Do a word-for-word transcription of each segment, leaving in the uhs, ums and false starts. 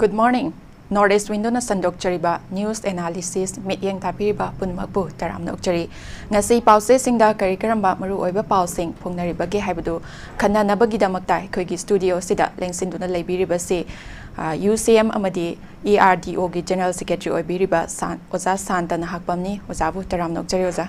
Good morning. North East Window-ꯅ ꯁꯟꯗꯣꯛꯆꯔꯤꯕ news analysis, ꯃꯤꯠꯌꯦꯡ ꯇꯥꯕꯤꯔꯤꯕ ꯄꯨꯝꯅꯃꯛꯄꯨ ꯇꯔꯥꯝꯅ ꯑꯣꯛꯆꯔꯤ꯫ ꯉꯁꯤ ꯄꯥꯎꯆꯦꯁꯤꯡꯗ ꯀꯔꯤ ꯀꯔꯝꯕ ꯃꯔꯨꯑꯣꯏꯕ ꯄꯥꯎꯁꯤꯡ ꯐꯣꯡꯅꯔꯤꯕꯒꯦ ꯍꯥꯏꯕꯗꯨ ꯈꯟꯅꯅꯕꯒꯤꯗꯃꯛꯇ ꯑꯩꯈꯣꯏꯒꯤ studio ꯑꯁꯤꯗ ꯂꯦꯡꯁꯤꯟꯗꯨꯅ ꯂꯩꯕꯤꯔꯤꯕꯁꯤ, ꯑ, U C M ꯑꯃꯗꯤ E R D O-ꯒꯤ General Secretary ꯑꯣꯏꯕꯤꯔꯤꯕ ꯁꯥꯟ-, ꯑꯣꯖꯥ ꯁꯥꯟꯇ ꯅꯍꯥꯛꯄꯝꯅꯤ꯫ ꯑꯣꯖꯥꯕꯨ ꯇꯔꯥꯝꯅ ꯑꯣꯛꯆꯔꯤ, ꯑꯣꯖꯥ꯫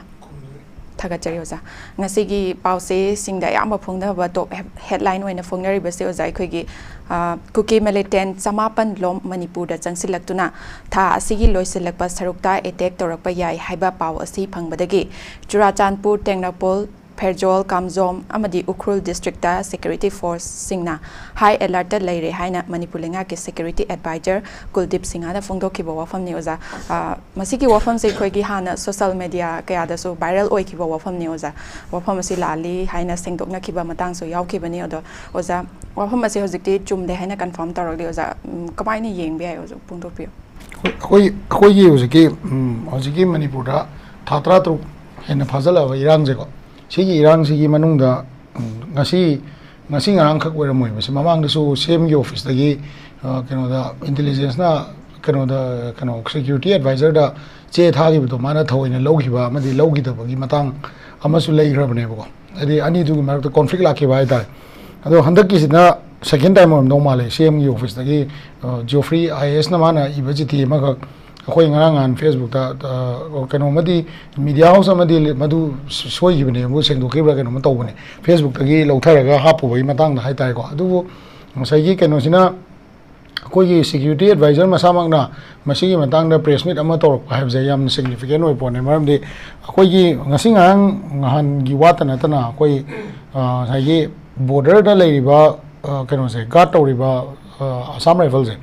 ꯊꯥꯒꯠꯆꯔꯤ, ꯑꯣꯖꯥ꯫ ꯉꯁꯤꯒꯤ ꯄꯥꯎꯆꯦꯁꯤꯡꯗ ꯑꯌꯥꯝꯕ ꯐꯣꯡꯅꯕ top head-, headline ꯑꯣꯏꯅ ꯐꯣꯡꯅꯔꯤꯕꯁꯦ, ꯑꯣꯖꯥ, ꯑꯩꯈꯣꯏꯒꯤ, ꯑ, ꯀꯨꯀꯤ militant ꯆꯃꯥꯄꯟ ꯂꯣꯝ ꯃꯅꯤꯄꯨꯔꯗ ꯆꯪꯁꯤꯜꯂꯛꯇꯨꯅ ꯊꯥ ꯑꯁꯤꯒꯤ ꯂꯣꯏꯁꯤꯜꯂꯛꯄ ꯁꯔꯨꯛꯇ attack ꯇꯧꯔꯛꯄ ꯌꯥꯏ ꯍꯥꯏꯕ ꯄꯥꯎ ꯑꯁꯤ ꯐꯪꯕꯗꯒꯤ ꯆꯨꯔꯥꯆꯥꯟꯄꯨꯔ, ꯇꯦꯡꯅꯧꯄꯜ, ꯐꯦꯔꯖꯣꯜ, ꯀꯥꯝꯖꯣꯝ ꯑꯃꯗꯤ ꯎꯈ꯭ꯔꯨꯜ district-ꯇ security force-ꯁꯤꯡꯅ high alert-ꯇ ꯂꯩꯔꯦ ꯍꯥꯏꯅ ꯃꯅꯤꯄꯨꯔ ꯂꯩꯉꯥꯛꯀꯤ security advisor ꯀꯨꯜꯗꯤꯞ ꯁꯤꯡꯍꯅ ꯐꯣꯡꯗꯣꯛꯈꯤꯕ ꯋꯥꯐꯝꯅꯤ, ꯑꯣꯖꯥ꯫ ꯑ, ꯃꯁꯤꯒꯤ ꯋꯥꯐꯝꯁꯦ ꯑꯩꯈꯣꯏꯒꯤ ꯍꯥꯟꯅ social media ꯀꯌꯥꯗꯁꯨ viral ꯑꯣꯏꯈꯤꯕ ꯋꯥꯐꯝꯅꯤ, ꯑꯣꯖꯥ꯫ ꯋꯥꯐꯝ ꯑꯁꯤ ꯂꯥꯜꯂꯤ ꯍꯥꯏꯅ ꯁꯦꯡꯗꯣꯛꯅꯈꯤꯕ ꯃꯇꯥꯡꯁꯨ ꯌꯥꯎꯈꯤꯕꯅꯤ꯫ ꯑꯗꯣ, ꯑꯣꯖꯥ, ꯋꯥꯐꯝ ꯑꯁꯤ ꯍꯧꯖꯤꯛꯇꯤ ꯆꯨꯝꯗꯦ ꯍꯥꯏꯅ confirm ꯇꯧꯔꯛꯂꯤ, ꯑꯣꯖꯥ꯫ ꯎꯝ, ꯀꯃꯥꯏꯅ ꯌꯦꯡꯕ ꯌꯥꯏ, ꯑꯣꯖꯥ? ꯐꯣꯡꯗꯣꯛꯄꯤꯌꯨ꯫ ꯑꯩꯈꯣꯏ, ꯑꯩꯈꯣꯏꯒꯤ ꯍꯧꯖꯤꯛꯀꯤ, ꯎꯝ, ꯍꯧꯖꯤꯛꯀꯤ ꯃꯅꯤꯄꯨꯔꯗ ꯊꯥ ꯇꯔꯥꯇꯔꯨꯛ ꯍꯦꯟꯅ ꯐꯥꯖꯤꯜꯂꯛꯑꯕ ꯏꯔꯥꯡꯁꯦꯀꯣ, ꯁꯤꯒꯤ ꯏꯔꯥꯡꯁꯤꯒꯤ ꯃꯅꯨꯡꯗ, ꯎꯝ, ꯉꯁꯤ, ꯉꯁꯤ ꯉꯔꯥꯡꯈꯛ ꯑꯣꯏꯔꯝꯃꯣꯏ, ꯃꯁꯤ ꯃꯃꯥꯡꯗꯁꯨ C M-ꯒꯤ office-ꯇꯒꯤ, ꯑ, ꯀꯩꯅꯣꯗ, intelligence-ꯅ ꯀꯩꯅꯣꯗ, ꯀꯩꯅꯣ, security advisor-ꯗ ꯆꯦ ꯊꯥꯈꯤꯕꯗꯣ ꯃꯥꯅ ꯊꯑꯣꯏꯅ ꯂꯧꯈꯤꯕ ꯑꯃꯗꯤ ꯂꯧꯈꯤꯗꯕꯒꯤ ꯃꯇꯥꯡ ꯑꯃꯁꯨ ꯂꯩꯈ꯭ꯔꯕꯅꯦꯕꯀꯣ꯫ ꯍꯥꯏꯗꯤ ꯑꯅꯤꯗꯨꯒꯤ ꯃꯔꯛꯇ conflict ꯂꯥꯛꯈꯤꯕ ꯍꯥꯏꯇꯥꯔꯦ꯫ ꯑꯗꯣ ꯍꯟꯗꯛꯀꯤꯁꯤꯅ second time ꯑꯣꯏꯔꯝꯗꯧ ꯃꯥꯜꯂꯦ, C M-ꯒꯤ office-ꯇꯒꯤ, ꯑ, Geoffrey I A S-ꯅ ꯃꯥꯅ ꯏꯕ ꯆꯤꯊꯤ ꯑꯃꯈꯛ ꯑꯩꯈꯣꯏ ꯉꯔꯥꯡ ꯅꯍꯥꯟ Facebook-ꯇ, ꯑ, ꯀꯩꯅꯣꯃꯗꯤ, media house ꯑꯃꯗꯤ ꯃꯗꯨ ꯁꯣꯏꯈꯤꯕꯅꯦ, ꯃꯗꯨ ꯁꯦꯡꯗꯣꯛꯈꯤꯕ꯭ꯔꯥ ꯀꯩꯅꯣꯝꯃ ꯇꯧꯕꯅꯦ, Facebook-ꯇꯒꯤ ꯂꯧꯊꯔꯒ ꯍꯥꯞꯄꯨꯕꯒꯤ ꯃꯇꯥꯡꯗ ꯍꯥꯏꯇꯥꯔꯦꯀꯣ꯫ ꯑꯗꯨꯕꯨ ꯉꯁꯥꯏꯒꯤ ꯀꯩꯅꯣꯁꯤꯅ, ꯑꯩꯈꯣꯏꯒꯤ security advisor ꯃꯁꯥꯃꯛꯅ ꯃꯁꯤꯒꯤ ꯃꯇꯥꯡꯗ press meet ꯑꯃ ꯇꯧꯔꯛꯄ ꯍꯥꯏꯕꯁꯦ ꯌꯥꯝꯅ significant ꯑꯣꯏꯕ ꯄꯣꯠꯅꯦ꯫ ꯃꯔꯝꯗꯤ ꯑꯩꯈꯣꯏꯒꯤ ꯉꯁꯤ ꯉꯔꯥꯡ ꯅꯍꯥꯟꯒꯤ ꯋꯥꯇ ꯅꯠꯇꯅ ꯑꯩꯈꯣꯏ, ꯑ, ꯉꯁꯥꯏꯒꯤ border-ꯗ ꯂꯩꯔꯤꯕ, ꯑ, ꯀꯩꯅꯣꯁꯦ, guard ꯇꯧꯔꯤꯕ, ꯑ, Assam Rifles-ꯁꯦ,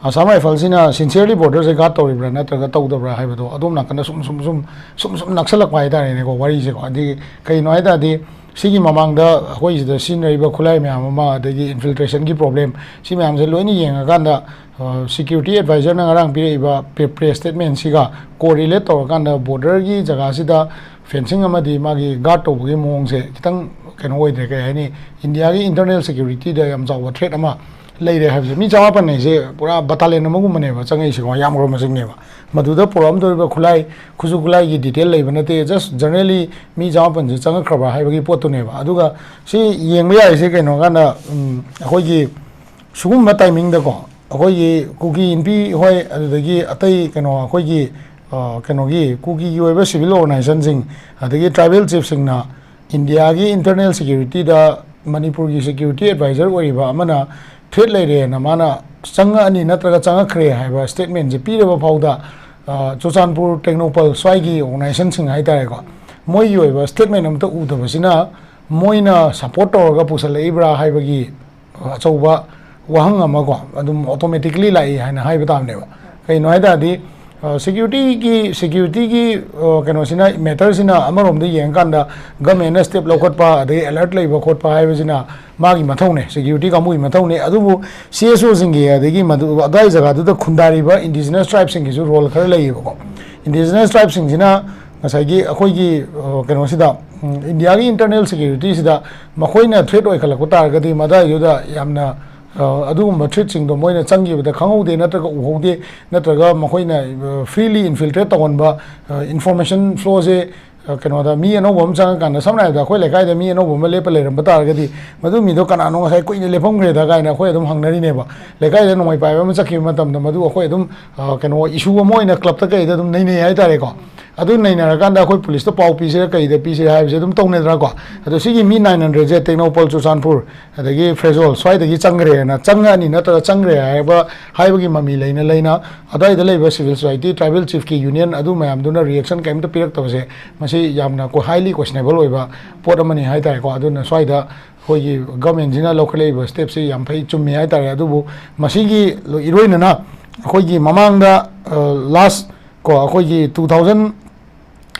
Assam Rifles-ꯁꯤꯅ sincerely border-ꯁꯦ guard ꯇꯧꯔꯤꯕ꯭ꯔꯥ ꯅꯠꯇ꯭ꯔꯒ ꯇꯧꯗꯕ꯭ꯔꯥ ꯍꯥꯏꯕꯗꯣ ꯑꯗꯣꯝ ꯅꯥꯀꯟꯗ ꯁꯨꯝ, ꯁꯨꯝ, ꯁꯨꯝ, ꯁꯨꯝ, ꯁꯨꯝ ꯅꯛꯁꯜꯂꯛꯄ ꯍꯥꯏꯇꯥꯔꯦꯅꯦꯀꯣ, ꯋꯥꯔꯤꯁꯦꯀꯣ꯫ ꯍꯥꯏꯗꯤ ꯀꯩꯅꯣ ꯍꯥꯏ ꯇꯥꯔꯗꯤ, ꯁꯤꯒꯤ ꯃꯃꯥꯡꯗ ꯑꯩꯈꯣꯏ ꯁꯤꯗ ꯁꯤꯖꯤꯟꯅꯔꯤꯕ ꯈꯨꯠꯂꯥꯏ ꯃꯌꯥꯝ ꯑꯃ, ꯑꯗꯒꯤ infiltration-ꯒꯤ problem, ꯁꯤ ꯃꯌꯥꯝꯁꯦ ꯂꯣꯏꯅ ꯌꯦꯡꯉꯀꯥꯟꯗ, ꯑ, security advisor-ꯅ ꯉꯔꯥꯡ ꯄꯤꯔꯛꯏꯕ pre-, press statement-ꯁꯤꯒ correlate ꯇꯧꯔꯀꯥꯟꯗ border-ꯒꯤ ꯖꯒꯥꯁꯤꯗ fencing ꯑꯃꯗꯤ ꯃꯥꯒꯤ guard ꯇꯧꯕꯒꯤ ꯃꯑꯣꯡꯁꯦ ꯈꯤꯇꯪ ꯀꯩꯅꯣ ꯑꯣꯏꯗ꯭ꯔꯦ, ꯀꯩ ꯍꯥꯏꯅꯤ, India-ꯒꯤ internal security-ꯗ ꯌꯥꯝ ꯆꯥꯎꯕ threat ꯑꯃ ꯂꯩꯔꯦ ꯍꯥꯏꯕꯁꯦ, ꯃꯤ ꯆꯃꯥꯄꯟ ꯍꯥꯏꯁꯦ ꯄꯨꯔꯥ ꯕꯇꯥꯂꯤꯌꯟ ꯑꯃꯒꯨꯝꯕꯅꯦꯕ ꯆꯪꯉꯛꯏꯁꯦꯀꯣ, ꯌꯥꯝꯈ꯭ꯔꯕ ꯃꯁꯤꯡꯅꯦꯕ꯫ ꯃꯗꯨꯗ ꯄꯨꯔꯛꯑꯝꯗꯧꯔꯤꯕ ꯈꯨꯠꯂꯥꯏ, ꯈꯨꯠꯁꯨ ꯈꯨꯠꯂꯥꯏꯒꯤ ꯗꯤꯇꯦꯜ ꯂꯩꯕ ꯅꯠꯇꯦ, ꯖꯁ ꯖꯦꯅꯔꯦꯂꯤ ꯃꯤ ꯆꯃꯥꯄꯟꯁꯦ ꯆꯪꯉꯛꯈ꯭ꯔꯕ ꯍꯥꯏꯕꯒꯤ ꯄꯣꯠꯇꯨꯅꯦꯕ꯫ ꯑꯗꯨꯒ ꯁꯤ ꯌꯦꯡꯕ ꯌꯥꯔꯤꯁꯦ ꯀꯩꯅꯣ ꯀꯥꯟꯗ, ꯎꯝ, ꯑꯩꯈꯣꯏꯒꯤ ꯁꯤꯒꯨꯝꯕ ꯇꯥꯏꯃꯤꯡꯗꯀꯣ, ꯑꯩꯈꯣꯏꯒꯤ ꯀꯨꯀꯤ ꯏꯟꯄꯤ ꯍꯣꯏ, ꯑꯗꯨꯗꯒꯤ ꯑꯇꯩ ꯀꯩꯅꯣ, ꯑꯩꯈꯣꯏꯒꯤ, ꯑ, ꯀꯩꯅꯣꯒꯤ ꯀꯨꯀꯤꯒꯤ ꯑꯣꯏꯕ ꯁꯤꯚꯤꯜ ꯑꯣꯔꯒꯅꯥꯏꯖꯦꯁꯟꯁꯤꯡ, ꯑꯗꯒꯤ ꯇ꯭ꯔꯥꯏꯕꯦꯜ ꯆꯤꯐꯁꯤꯡꯅ ꯏꯟꯗꯤꯌꯥꯒꯤ ꯏꯟꯇꯔꯅꯦꯜ ꯁꯦꯀ꯭ꯌꯨꯔꯤꯇꯤꯗ ꯃꯅꯤꯄꯨꯔꯒꯤ ꯁꯦꯀ꯭ꯌꯨꯔꯤꯇꯤ ꯑꯦꯗꯚꯥꯏꯖꯔ ꯑꯣꯏꯔꯤꯕ ꯑꯃꯅ ꯊ꯭ꯔꯦꯠ ꯂꯩꯔꯦꯅ ꯃꯥꯅ ꯆꯪꯉꯛꯑꯅꯤ ꯅꯠꯇ꯭ꯔꯒ ꯆꯪꯉꯛꯈ꯭ꯔꯦ ꯍꯥꯏꯕ ꯁ꯭ꯇꯦꯠꯃꯦꯟꯁꯦ ꯄꯤꯔꯕ ꯐꯥꯎꯗ, ꯑ, ꯆꯨꯔꯆꯥꯟꯄꯨꯔ, ꯇꯦꯡꯅꯧꯄꯜ ꯁ꯭ꯋꯥꯏꯒꯤ ꯑꯣꯔꯒꯅꯥꯏꯖꯦꯁꯟꯁꯤꯡ ꯍꯥꯏꯇꯥꯔꯦꯀꯣ, ꯃꯣꯏꯒꯤ ꯑꯣꯏꯕ ꯁ꯭ꯇꯦꯠꯃꯦꯟ ꯑꯃꯇ ꯎꯗꯕꯁꯤꯅ ꯃꯣꯏꯅ ꯁꯞꯄꯣꯔꯠ ꯇꯧꯔꯒ ꯄꯨꯁꯜꯂꯛꯏꯕ꯭ꯔꯥ ꯍꯥꯏꯕꯒꯤ ꯑꯆꯧꯕ ꯋꯥꯍꯪ ꯑꯃꯀꯣ ꯑꯗꯨꯝ ꯑꯣꯇꯣꯃꯦꯇꯤꯀꯂꯤ ꯂꯥꯛꯏ ꯍꯥꯏꯅ ꯍꯥꯏꯕ ꯇꯥꯕꯅꯦꯕ꯫ ꯀꯩꯅꯣ ꯍꯥꯏ ꯇꯥꯔꯗꯤ, ꯑ, ꯁꯦꯀ꯭ꯌꯨꯔꯤꯇꯤꯒꯤ, ꯁꯦꯀ꯭ꯌꯨꯔꯤꯇꯤꯒꯤ, ꯑ, ꯀꯩꯅꯣꯁꯤꯅ, ꯃꯦꯇꯔꯁꯤꯅ ꯑꯃꯔꯣꯝꯗ ꯌꯦꯡꯉꯀꯥꯟꯗ ꯒꯃꯦꯟꯅ ꯁ꯭ꯇꯦꯞ ꯂꯧꯈꯠꯄ, ꯑꯗꯒꯤ ꯑꯦꯂꯔꯠ ꯂꯩꯕ ꯈꯣꯠꯄ ꯍꯥꯏꯕꯁꯤꯅ ꯃꯥꯒꯤ ꯃꯊꯧꯅꯦ, ꯁꯦꯀ꯭ꯌꯨꯔꯤꯇꯤ ꯀꯥꯡꯕꯨꯒꯤ ꯃꯊꯧꯅꯦ꯫ ꯑꯗꯨꯕꯨ ꯁꯤ ꯑꯦꯁ ꯑꯣꯁꯤꯡꯒꯤ, ꯑꯗꯒꯤ ꯃꯗꯨ, ꯑꯗꯨꯋꯥꯏ ꯖꯒꯥꯗꯨꯗ ꯈꯨꯟꯗꯥꯔꯤꯕ ꯏꯟꯗꯤꯖꯤꯅꯁ ꯇ꯭ꯔꯥꯏꯕꯁꯤꯡꯒꯤꯁꯨ ꯔꯣꯜ ꯈꯔ ꯂꯩꯌꯦꯕꯀꯣ꯫ ꯏꯟꯗꯤꯖꯤꯅꯁ ꯇ꯭ꯔꯥꯏꯕꯁꯤꯡꯁꯤꯅ ꯉꯁꯥꯏꯒꯤ ꯑꯩꯈꯣꯏꯒꯤ, ꯑ, ꯀꯩꯅꯣꯁꯤꯗ, ꯎꯝ, ꯏꯟꯗꯤꯌꯥꯒꯤ ꯏꯟꯇꯔꯅꯦꯜ ꯁꯦꯀ꯭ꯌꯨꯔꯤꯇꯤꯁꯤꯗ ꯃꯈꯣꯏꯅ ꯊ꯭ꯔꯦꯠ ꯑꯣꯏꯈꯠꯂꯛꯄ ꯇꯥꯔꯒꯗꯤ, ꯃꯗꯥꯏꯗꯨꯗ ꯌꯥꯝꯅ, ꯑ, ꯑꯗꯨꯒꯨꯝꯕ ꯊ꯭ꯔꯦꯠꯁꯤꯡꯗꯣ ꯃꯣꯏꯅ ꯆꯪꯈꯤꯕꯗ ꯈꯪꯍꯧꯗꯦ ꯅꯠꯇ꯭ꯔꯒ ꯎꯍꯧꯗꯦ, ꯅꯠꯇ꯭ꯔꯒ ꯃꯈꯣꯏꯅ, ꯑ, ꯐ꯭ꯔꯤꯂꯤ ꯏꯟꯐꯤꯜꯇ꯭ꯔꯦꯠ ꯇꯧꯍꯟꯕ, ꯑ, ꯏꯟꯐꯣꯔꯃꯦꯁꯟ ꯐ꯭ꯂꯣꯁꯦ, ꯑ, ꯀꯩꯅꯣꯗ, ꯃꯤ ꯑꯅꯧꯕ ꯑꯃ ꯆꯪꯉꯀꯥꯟꯗ, ꯁꯝꯅ ꯍꯥꯏꯔꯕꯗ ꯑꯩꯈꯣꯏ ꯂꯩꯀꯥꯏꯗ ꯃꯤ ꯑꯅꯧꯕ ꯑꯃ ꯂꯦꯞꯄ ꯂꯩꯔꯝꯕ ꯇꯥꯔꯒꯗꯤ, "ꯃꯗꯨ ꯃꯤꯗꯣ ꯀꯅꯥꯅꯣ, ꯉꯁꯥꯏ ꯀꯨꯏꯅ ꯂꯦꯞꯄꯝꯈ꯭ꯔꯦꯗ?" ꯀꯥꯏꯅ ꯑꯩꯈꯣꯏ ꯑꯗꯨꯝ ꯍꯪꯅꯔꯤꯅꯦꯕ꯫ ꯂꯩꯀꯥꯏꯗ ꯅꯣꯡꯃꯩ ꯄꯥꯏꯕ ꯑꯃ ꯆꯠꯈꯤꯕ ꯃꯇꯝꯗ, ꯃꯗꯨ ꯑꯩꯈꯣꯏ ꯑꯗꯨꯝ, ꯑ, ꯀꯩꯅꯣ, ꯏꯁꯨ ꯑꯃ ꯑꯣꯏꯅ ꯀ꯭ꯂꯕꯇ ꯀꯩꯗ ꯑꯗꯨꯝ ꯅꯩꯅꯩ ꯍꯥꯏꯇꯥꯔꯦꯀꯣ꯫ ꯑꯗꯨ ꯅꯩꯅꯔꯀꯥꯟꯗ ꯑꯩꯈꯣꯏ ꯄꯨꯂꯤꯁꯇ ꯄꯥꯎ ꯄꯤꯁꯤꯔꯥ, ꯀꯩꯗ ꯄꯤꯁꯤꯔꯥ ꯍꯥꯏꯕꯁꯦ ꯑꯗꯨꯝ ꯇꯧꯅꯗ꯭ꯔꯥꯀꯣ꯫ ꯑꯗꯣ ꯁꯤꯒꯤ ꯃꯤ ꯅꯥꯏꯟ ꯍꯟꯗ꯭ꯔꯦꯠꯁꯦ ꯇꯦꯡꯅꯧꯄꯜ, ꯆꯨꯔꯆꯥꯟꯄꯨꯔ, ꯑꯗꯒꯤ ꯐꯦꯖꯣꯜ ꯁ꯭ꯋꯥꯏꯗꯒꯤ ꯆꯪꯈ꯭ꯔꯦꯅ, ꯆꯪꯉꯛꯑꯅꯤ ꯅꯠꯇ꯭ꯔꯒ ꯆꯪꯈ꯭ꯔꯦ ꯍꯥꯏꯕ, ꯍꯥꯏꯕꯒꯤ ꯃꯃꯤ ꯂꯩꯅ ꯂꯩꯅ, ꯑꯗ꯭ꯋꯥꯏꯗ ꯂꯩꯕ ꯁꯤꯚꯤꯜ ꯁꯣꯁꯥꯏꯇꯤ, ꯇ꯭ꯔꯥꯏꯕꯦꯜ ꯆꯤꯐꯀꯤ ꯌꯨꯅꯤꯌꯟ ꯑꯗꯨ ꯃꯌꯥꯝꯗꯨꯅ ꯔꯤꯌꯦꯛꯁꯟ ꯀꯩꯝꯇ ꯄꯤꯔꯛꯇꯕꯁꯦ, ꯃꯁꯤ ꯌꯥꯝꯅ ꯀꯣ-, ꯍꯥꯏꯂꯤ ꯀꯣꯏꯁꯅꯦꯕꯜ ꯑꯣꯏꯕ ꯄꯣꯠ ꯑꯃꯅꯤ ꯍꯥꯏꯇꯥꯔꯦꯀꯣ꯫ ꯑꯗꯨꯅ ꯁ꯭ꯋꯥꯏꯗ ꯑꯩꯈꯣꯏꯒꯤ ꯒꯃꯦꯟꯁꯤꯅ ꯂꯧꯈꯠꯂꯛꯏꯕ ꯁ꯭ꯇꯦꯞꯁꯤ ꯌꯥꯝ ꯐꯩ, ꯆꯨꯝꯃꯤ ꯍꯥꯏꯇꯥꯔꯦ꯫ ꯑꯗꯨꯕꯨ ꯃꯁꯤꯒꯤ ꯏꯔꯣꯏꯅꯅ ꯑꯩꯈꯣꯏꯒꯤ ꯃꯃꯥꯡꯗ, ꯑ, ꯂꯥꯁ ꯀꯣ, ꯑꯩꯈꯣꯏꯒꯤ ꯇꯨ ꯊꯥꯎꯖꯟ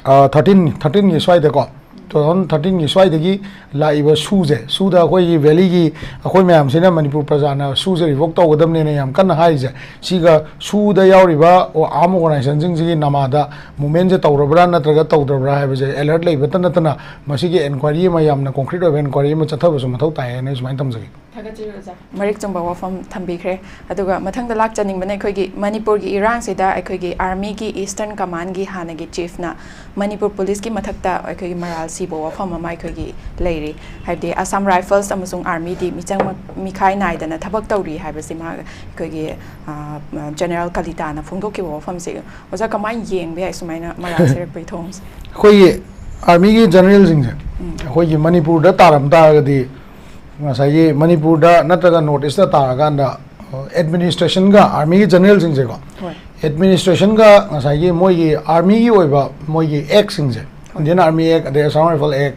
ꯊꯥꯔꯇꯤꯟ, ꯊꯥꯔꯇꯤꯟꯒꯤ ꯁ꯭ꯋꯥꯏꯗꯀꯣ, ꯇꯨ ꯊꯥꯎꯖꯟ ꯊꯥꯔꯇꯤꯟꯒꯤ ꯁ꯭ꯋꯥꯏꯗꯒꯤ ꯂꯥꯛꯏꯕ ꯁꯨꯁꯦ, ꯁꯨꯗ ꯑꯩꯈꯣꯏꯒꯤ ꯚꯦꯂꯤꯒꯤ ꯑꯩꯈꯣꯏ ꯃꯌꯥꯝꯁꯤꯅ ꯃꯅꯤꯄꯨꯔ ꯄ꯭ꯔꯖꯥꯅ ꯁꯨꯁꯦ ꯔꯤꯚꯣꯛ ꯇꯧꯒꯗꯕꯅꯦꯅ ꯌꯥꯝ ꯀꯟꯅ ꯍꯥꯏꯔꯤꯁꯦ, ꯁꯤꯒ ꯁꯨꯗ ꯌꯥꯎꯔꯤꯕ ꯑꯥꯔꯝ ꯑꯣꯔꯒꯅꯥꯏꯖꯦꯁꯟꯁꯤꯡꯁꯤꯒꯤ ꯅꯃꯥꯗ ꯃꯨꯞꯃꯦꯟꯁꯦ ꯇꯧꯔꯕ꯭ꯔꯥ ꯅꯠꯇ꯭ꯔꯒ ꯇꯧꯗ꯭ꯔꯕ꯭ꯔꯥ ꯍꯥꯏꯕꯁꯦ ꯑꯦꯂꯔꯠ ꯂꯩꯕꯇ ꯅꯠꯇꯅ, ꯃꯁꯤꯒꯤ ꯑꯦꯟꯀ꯭ꯋꯥꯏꯔꯤ ꯑꯃ, ꯌꯥꯝꯅ ꯀꯣꯟꯀ꯭ꯔꯤꯠ ꯑꯣꯏꯕ ꯑꯦꯟꯀ꯭ꯋꯥꯏꯔꯤ ꯑꯃ ꯆꯠꯊꯕꯁꯨ ꯃꯊꯧ ꯇꯥꯏ ꯍꯥꯏꯅ ꯑꯩ ꯁꯨꯃꯥꯏꯅ ꯊꯝꯖꯒꯦ꯫ ꯊꯥꯒꯠꯆꯔꯤ ꯑꯣꯖꯥ꯫ ꯃꯔꯤꯛ ꯆꯨꯝꯕ ꯋꯥꯐꯝ ꯊꯝꯕꯤꯈ꯭ꯔꯦ꯫ ꯑꯗꯨꯒ ꯃꯊꯪꯗ ꯂꯥꯛꯆꯅꯤꯡꯕꯅ, ꯑꯩꯈꯣꯏꯒꯤ ꯃꯅꯤꯄꯨꯔꯒꯤ ꯏꯔꯥꯡꯁꯤꯗ ꯑꯩꯈꯣꯏꯒꯤ ꯑꯥꯔꯃꯤꯒꯤ ꯏꯁꯇꯔꯟ ꯀꯃꯥꯟꯒꯤ ꯍꯥꯟꯅꯒꯤ ꯆꯤꯐꯅ ꯃꯅꯤꯄꯨꯔ ꯄꯨꯂꯤꯁꯀꯤ ꯃꯊꯛꯇ ꯑꯩꯈꯣꯏꯒꯤ ꯃꯔꯥꯜ ꯁꯤꯕ ꯋꯥꯐꯝ ꯑꯃ ꯑꯩꯈꯣꯏꯒꯤ ꯂꯩꯔꯤ꯫ ꯍꯥꯏꯕꯗꯤ ꯑꯁꯥꯝ ꯔꯥꯏꯐꯜꯁ ꯑꯃꯁꯨꯡ ꯑꯥꯔꯃꯤꯗꯤ ꯃꯤꯆꯪ ꯃ-, ꯃꯤꯈꯥꯏ ꯅꯥꯏꯗꯅ ꯊꯕꯛ ꯇꯧꯔꯤ ꯍꯥꯏꯕꯁꯤ ꯃꯥ ꯑꯩꯈꯣꯏꯒꯤ, ꯑ, ꯖꯦꯅꯔꯦꯜ ꯀꯂꯤꯇꯥꯅ ꯐꯣꯡꯗꯣꯛꯈꯤꯕ ꯋꯥꯐꯝꯁꯤ ꯑꯣꯖꯥ ꯀꯃꯥꯏꯅ ꯌꯦꯡꯕ ꯌꯥꯏ ꯁꯨꯃꯥꯏꯅ ꯃꯔꯥꯜ ꯁꯤꯔꯛꯄꯒꯤ ꯊꯧꯑꯣꯡꯁꯦ? ꯑꯩꯈꯣꯏꯒꯤ ꯑꯥꯔꯃꯤꯒꯤ ꯖꯦꯅꯔꯦꯜꯁꯤꯡꯁꯦ ꯎꯝ꯫ ꯑꯩꯈꯣꯏꯒꯤ ꯃꯅꯤꯄꯨꯔꯗ ꯇꯥꯔꯝ ꯇꯥꯔꯒꯗꯤ ꯉꯁꯥꯏꯒꯤ ꯃꯅꯤꯄꯨꯔꯗ ꯅꯠꯇ꯭ꯔꯒ ꯅꯣꯔꯠ ꯏꯁꯇ ꯇꯥꯔꯀꯥꯟꯗ, ꯑ, ꯑꯦꯗꯃꯤꯅꯤꯁꯇ꯭ꯔꯦꯁꯟꯒ ꯑꯥꯔꯃꯤꯒꯤ ꯖꯦꯅꯔꯦꯜꯁꯤꯡꯁꯦꯀꯣ, ꯍꯣꯏ꯫ ꯑꯦꯗꯃꯤꯅꯤꯁꯇ꯭ꯔꯦꯁꯟꯒ ꯉꯁꯥꯏꯒꯤ ꯃꯣꯏꯒꯤ ꯑꯥꯔꯃꯤꯒꯤ ꯑꯣꯏꯕ ꯃꯣꯏꯒꯤ ꯑꯦꯛꯁꯤꯡꯁꯦ, ꯍꯣꯏ꯫ ꯏꯟꯗꯤꯌꯟ ꯑꯥꯔꯃꯤ ꯑꯦꯛ, ꯑꯗꯩ ꯑꯁꯥꯝ ꯔꯥꯏꯐꯜ ꯑꯦꯛ,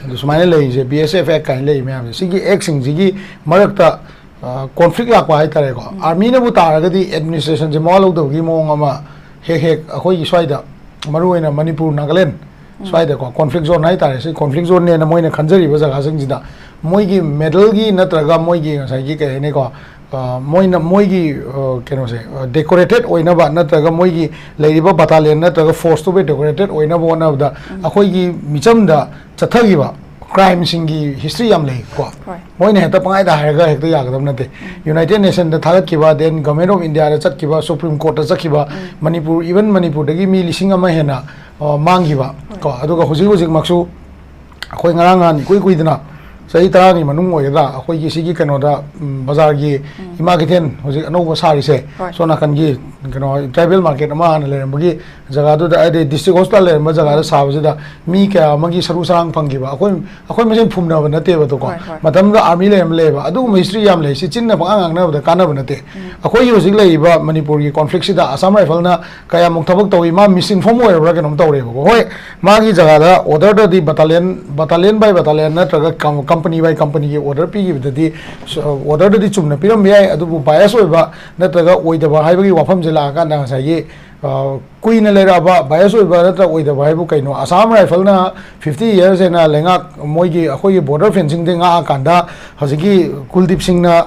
ꯑꯗꯨ ꯁꯨꯃꯥꯏꯅ ꯂꯩꯔꯤꯁꯦ, ꯕꯤ ꯑꯦꯁ ꯑꯦꯐ ꯑꯦꯛ ꯀꯥꯏꯅ ꯂꯩ ꯃꯌꯥꯝꯁꯦ, ꯁꯤꯒꯤ ꯑꯦꯛꯁꯤꯡꯁꯤꯒꯤ ꯃꯔꯛꯇ, ꯑ, ꯀꯣꯟꯐ꯭ꯂꯤꯛ ꯂꯥꯛꯄ ꯍꯥꯏꯇꯥꯔꯦꯀꯣ꯫ ꯎꯝ꯫ ꯑꯥꯔꯃꯤꯅꯕꯨ ꯇꯥꯔꯒꯗꯤ ꯑꯦꯗꯃꯤꯅꯤꯁꯇ꯭ꯔꯦꯁꯟꯁꯦ ꯃꯋꯥ ꯂꯧꯗꯕꯒꯤ ꯃꯑꯣꯡ ꯑꯃ ꯍꯦꯛ ꯍꯦꯛ ꯑꯩꯈꯣꯏꯒꯤ ꯁ꯭ꯋꯥꯏꯗ, ꯃꯔꯨꯑꯣꯏꯅ ꯃꯅꯤꯄꯨꯔ, ꯅꯥꯒꯥꯂꯦꯟ ꯎꯝ꯫ ꯁ꯭ꯋꯥꯏꯗꯀꯣ, ꯀꯣꯟꯐ꯭ꯂꯤꯛ ꯖꯣꯟ ꯍꯥꯏꯇꯥꯔꯦ, ꯁꯤ ꯀꯣꯟꯐ꯭ꯂꯤꯛ ꯖꯣꯟꯅꯦꯅ ꯃꯣꯏꯅ ꯈꯟꯖꯔꯤꯕ ꯖꯒꯥꯁꯤꯡꯁꯤꯗ ꯃꯣꯏꯒꯤ ꯃꯦꯗꯜꯒꯤ ꯅꯠꯇ꯭ꯔꯒ ꯃꯣꯏꯒꯤ ꯉꯁꯥꯏꯒꯤ ꯀꯩ ꯍꯥꯏꯅꯤꯀꯣ, ꯑ, ꯃꯣꯏꯅ ꯃꯣꯏꯒꯤ, ꯑ, ꯀꯩꯅꯣꯁꯦ, ꯑ, ꯗꯦꯀꯣꯔꯦꯇꯦꯠ ꯑꯣꯏꯅꯕ ꯅꯠꯇ꯭ꯔꯒ ꯃꯣꯏꯒꯤ ꯂꯩꯔꯤꯕ ꯕꯇꯥꯂꯤꯌꯟ ꯅꯠꯇ꯭ꯔꯒ ꯐꯣꯔꯁꯇꯨꯕꯨ ꯗꯦꯀꯣꯔꯦꯇꯦꯠ ꯑꯣꯏꯅꯕ ꯍꯣꯠꯅꯕꯗ ꯎꯝ꯫ ꯑꯩꯈꯣꯏꯒꯤ ꯃꯤꯆꯝꯗ ꯆꯠꯊꯈꯤꯕ ꯀ꯭ꯔꯥꯏꯝꯁꯤꯡꯒꯤ ꯍꯤꯁꯇ꯭ꯔꯤ ꯌꯥꯝ ꯂꯩꯀꯣ꯫ ꯍꯣꯏ꯫ ꯃꯣꯏꯅ ꯍꯦꯛꯇ ꯄꯪꯍꯥꯏꯗ ꯍꯥꯏꯔꯒ ꯍꯦꯛꯇ ꯌꯥꯒꯗꯕ ꯅꯠꯇꯦ꯫ ꯎꯝ꯫ ꯌꯨꯅꯥꯏꯇꯦꯗ ꯅꯦꯁꯟꯗ ꯊꯥꯒꯠꯈꯤꯕ, then ꯒꯚꯔꯟꯃꯦꯟꯠ ꯑꯣꯐ ꯏꯟꯗꯤꯌꯥꯗ ꯆꯠꯈꯤꯕ, ꯁꯨꯄ꯭ꯔꯤꯝ ꯀꯣꯔꯠꯇ ꯆꯠꯈꯤꯕ, ꯎꯝ꯫ ꯃꯅꯤꯄꯨꯔ, even ꯃꯅꯤꯄꯨꯔꯗꯒꯤ ꯃꯤ ꯂꯤꯁꯤꯡ ꯑꯃ ꯍꯦꯟꯅ, ꯑ, ꯃꯥꯡꯈꯤꯕ ꯍꯣꯏ꯫ ꯀꯣ꯫ ꯑꯗꯨꯒ ꯍꯧꯖꯤꯛ ꯍꯧꯖꯤꯛꯃꯛꯁꯨ ꯑꯩꯈꯣꯏ ꯉꯔꯥꯡ ꯅꯍꯥꯟ ꯏꯀꯨꯏ ꯀꯨꯏꯗꯅ ꯆꯍꯤ ꯇꯔꯥꯒꯤ ꯃꯅꯨꯡ ꯑꯣꯏꯒꯗ꯭ꯔꯥ, ꯑꯩꯈꯣꯏꯒꯤ ꯁꯤꯒꯤ ꯀꯩꯅꯣꯗ, ꯎꯝ, ꯕꯖꯥꯔꯒꯤ ꯎꯝ꯫ ꯏꯃꯥ ꯀꯩꯊꯦꯜ ꯍꯧꯖꯤꯛ ꯑꯅꯧꯕ ꯁꯥꯔꯤꯁꯦ, ꯍꯣꯏ꯫ ꯁꯣꯝ ꯅꯥꯀꯟꯒꯤ ꯀꯩꯅꯣ ꯇ꯭ꯔꯥꯏꯕꯦꯜ ꯃꯥꯔꯀꯦꯠ ꯑꯃ ꯍꯥꯟꯅ ꯂꯩꯔꯝꯕꯒꯤ ꯖꯒꯥꯗꯨꯗ, ꯍꯥꯏꯗꯤ ꯗꯤꯁꯇ꯭ꯔꯤꯛ ꯍꯣꯁꯄꯤꯇꯥꯜ ꯂꯩꯔꯝꯕ ꯖꯒꯥꯗ ꯎꯝ꯫ ꯁꯥꯕꯁꯤꯗ ꯃꯤ ꯀꯌꯥ ꯑꯃꯒꯤ ꯁꯔꯨ ꯁꯔꯥꯡ ꯐꯪꯈꯤꯕ, ꯑꯩꯈꯣꯏ, ꯑꯩꯈꯣꯏ ꯃꯁꯦꯟ ꯐꯨꯝꯅꯕ ꯅꯠꯇꯦꯕ ꯑꯗꯨꯀꯣ꯫ ꯍꯣꯏ, ꯍꯣꯏ꯫ ꯃꯇꯝꯗꯨꯗ ꯑꯥꯔꯃꯤ ꯂꯩꯔꯝꯕ ꯂꯩꯌꯦꯕ, ꯑꯗꯨꯒꯨꯝꯕ ꯍꯤꯁꯇ꯭ꯔꯤ ꯌꯥꯝ ꯂꯩ꯫ ꯁꯤ ꯆꯤꯟꯅ ꯄꯪꯉꯥꯡ ꯉꯥꯡꯅꯕꯗ ꯀꯥꯟꯅꯕ ꯅꯠꯇꯦ꯫ ꯎꯝ꯫ ꯑꯩꯈꯣꯏꯒꯤ ꯍꯧꯖꯤꯛ ꯂꯩꯔꯤꯕ ꯃꯅꯤꯄꯨꯔꯒꯤ ꯀꯣꯟꯐ꯭ꯂꯤꯛꯁꯤꯗ ꯑꯁꯥꯝ ꯔꯥꯏꯐꯜꯅ ꯀꯌꯥꯃꯨꯛ ꯊꯕꯛ ꯇꯧꯏ, ꯃꯥ ꯃꯤꯁꯏꯟꯐꯣꯔꯝ ꯑꯣꯏꯔꯕ꯭ꯔꯥ ꯀꯩꯅꯣꯝ ꯇꯧꯔꯦꯕꯀꯣ꯫ ꯍꯣꯏ, ꯃꯥꯒꯤ ꯖꯒꯥꯗ ꯑꯣꯔꯗꯔꯗꯗꯤ ꯕꯇꯥꯂꯤꯌꯟ, ꯕꯇꯥꯂꯤꯌꯟ by ꯕꯇꯥꯂꯤꯌꯟ ꯅꯠꯇ꯭ꯔꯒ ꯀꯝ-, ꯀꯝꯄꯅꯤ by ꯀꯝꯄꯅꯤꯒꯤ ꯑꯣꯔꯗꯔ ꯄꯤꯈꯤꯕꯗꯗꯤ, ꯁ-, ꯑꯣꯔꯗꯔꯗꯗꯤ ꯆꯨꯝꯅ ꯄꯤꯔꯝꯕ ꯌꯥꯏ, ꯑꯗꯨꯕꯨ ꯕꯥꯏꯑꯁ ꯑꯣꯏꯕ ꯅꯠꯇ꯭ꯔꯒ ꯑꯣꯏꯗꯕ ꯍꯥꯏꯕꯒꯤ ꯋꯥꯐꯝꯁꯦ ꯂꯥꯛꯑꯀꯥꯟꯗ ꯉꯁꯥꯏꯒꯤ, ꯑ, ꯀꯨꯏꯅ ꯂꯩꯔꯛꯑꯕ ꯕꯥꯏꯁ ꯑꯣꯏꯕ ꯅꯠꯇ꯭ꯔꯒ ꯑꯣꯏꯗꯕ ꯍꯥꯏꯕꯨ ꯀꯩꯅꯣ? ꯑꯁꯥꯝ ꯔꯥꯏꯐꯜꯅ ꯐꯤꯐꯇꯤ ꯌꯔꯁ ꯍꯦꯟꯅ ꯂꯩꯉꯥꯛ, ꯃꯣꯏꯒꯤ, ꯑꯩꯈꯣꯏꯒꯤ ꯕꯣꯔꯗꯔ ꯐꯦꯟꯁꯤꯡꯗꯤ ꯉꯥꯛꯑꯀꯥꯟꯗ, ꯍꯧꯖꯤꯛꯀꯤ ꯀꯨꯜꯗꯤꯞ ꯁꯤꯡꯅ, ꯑ,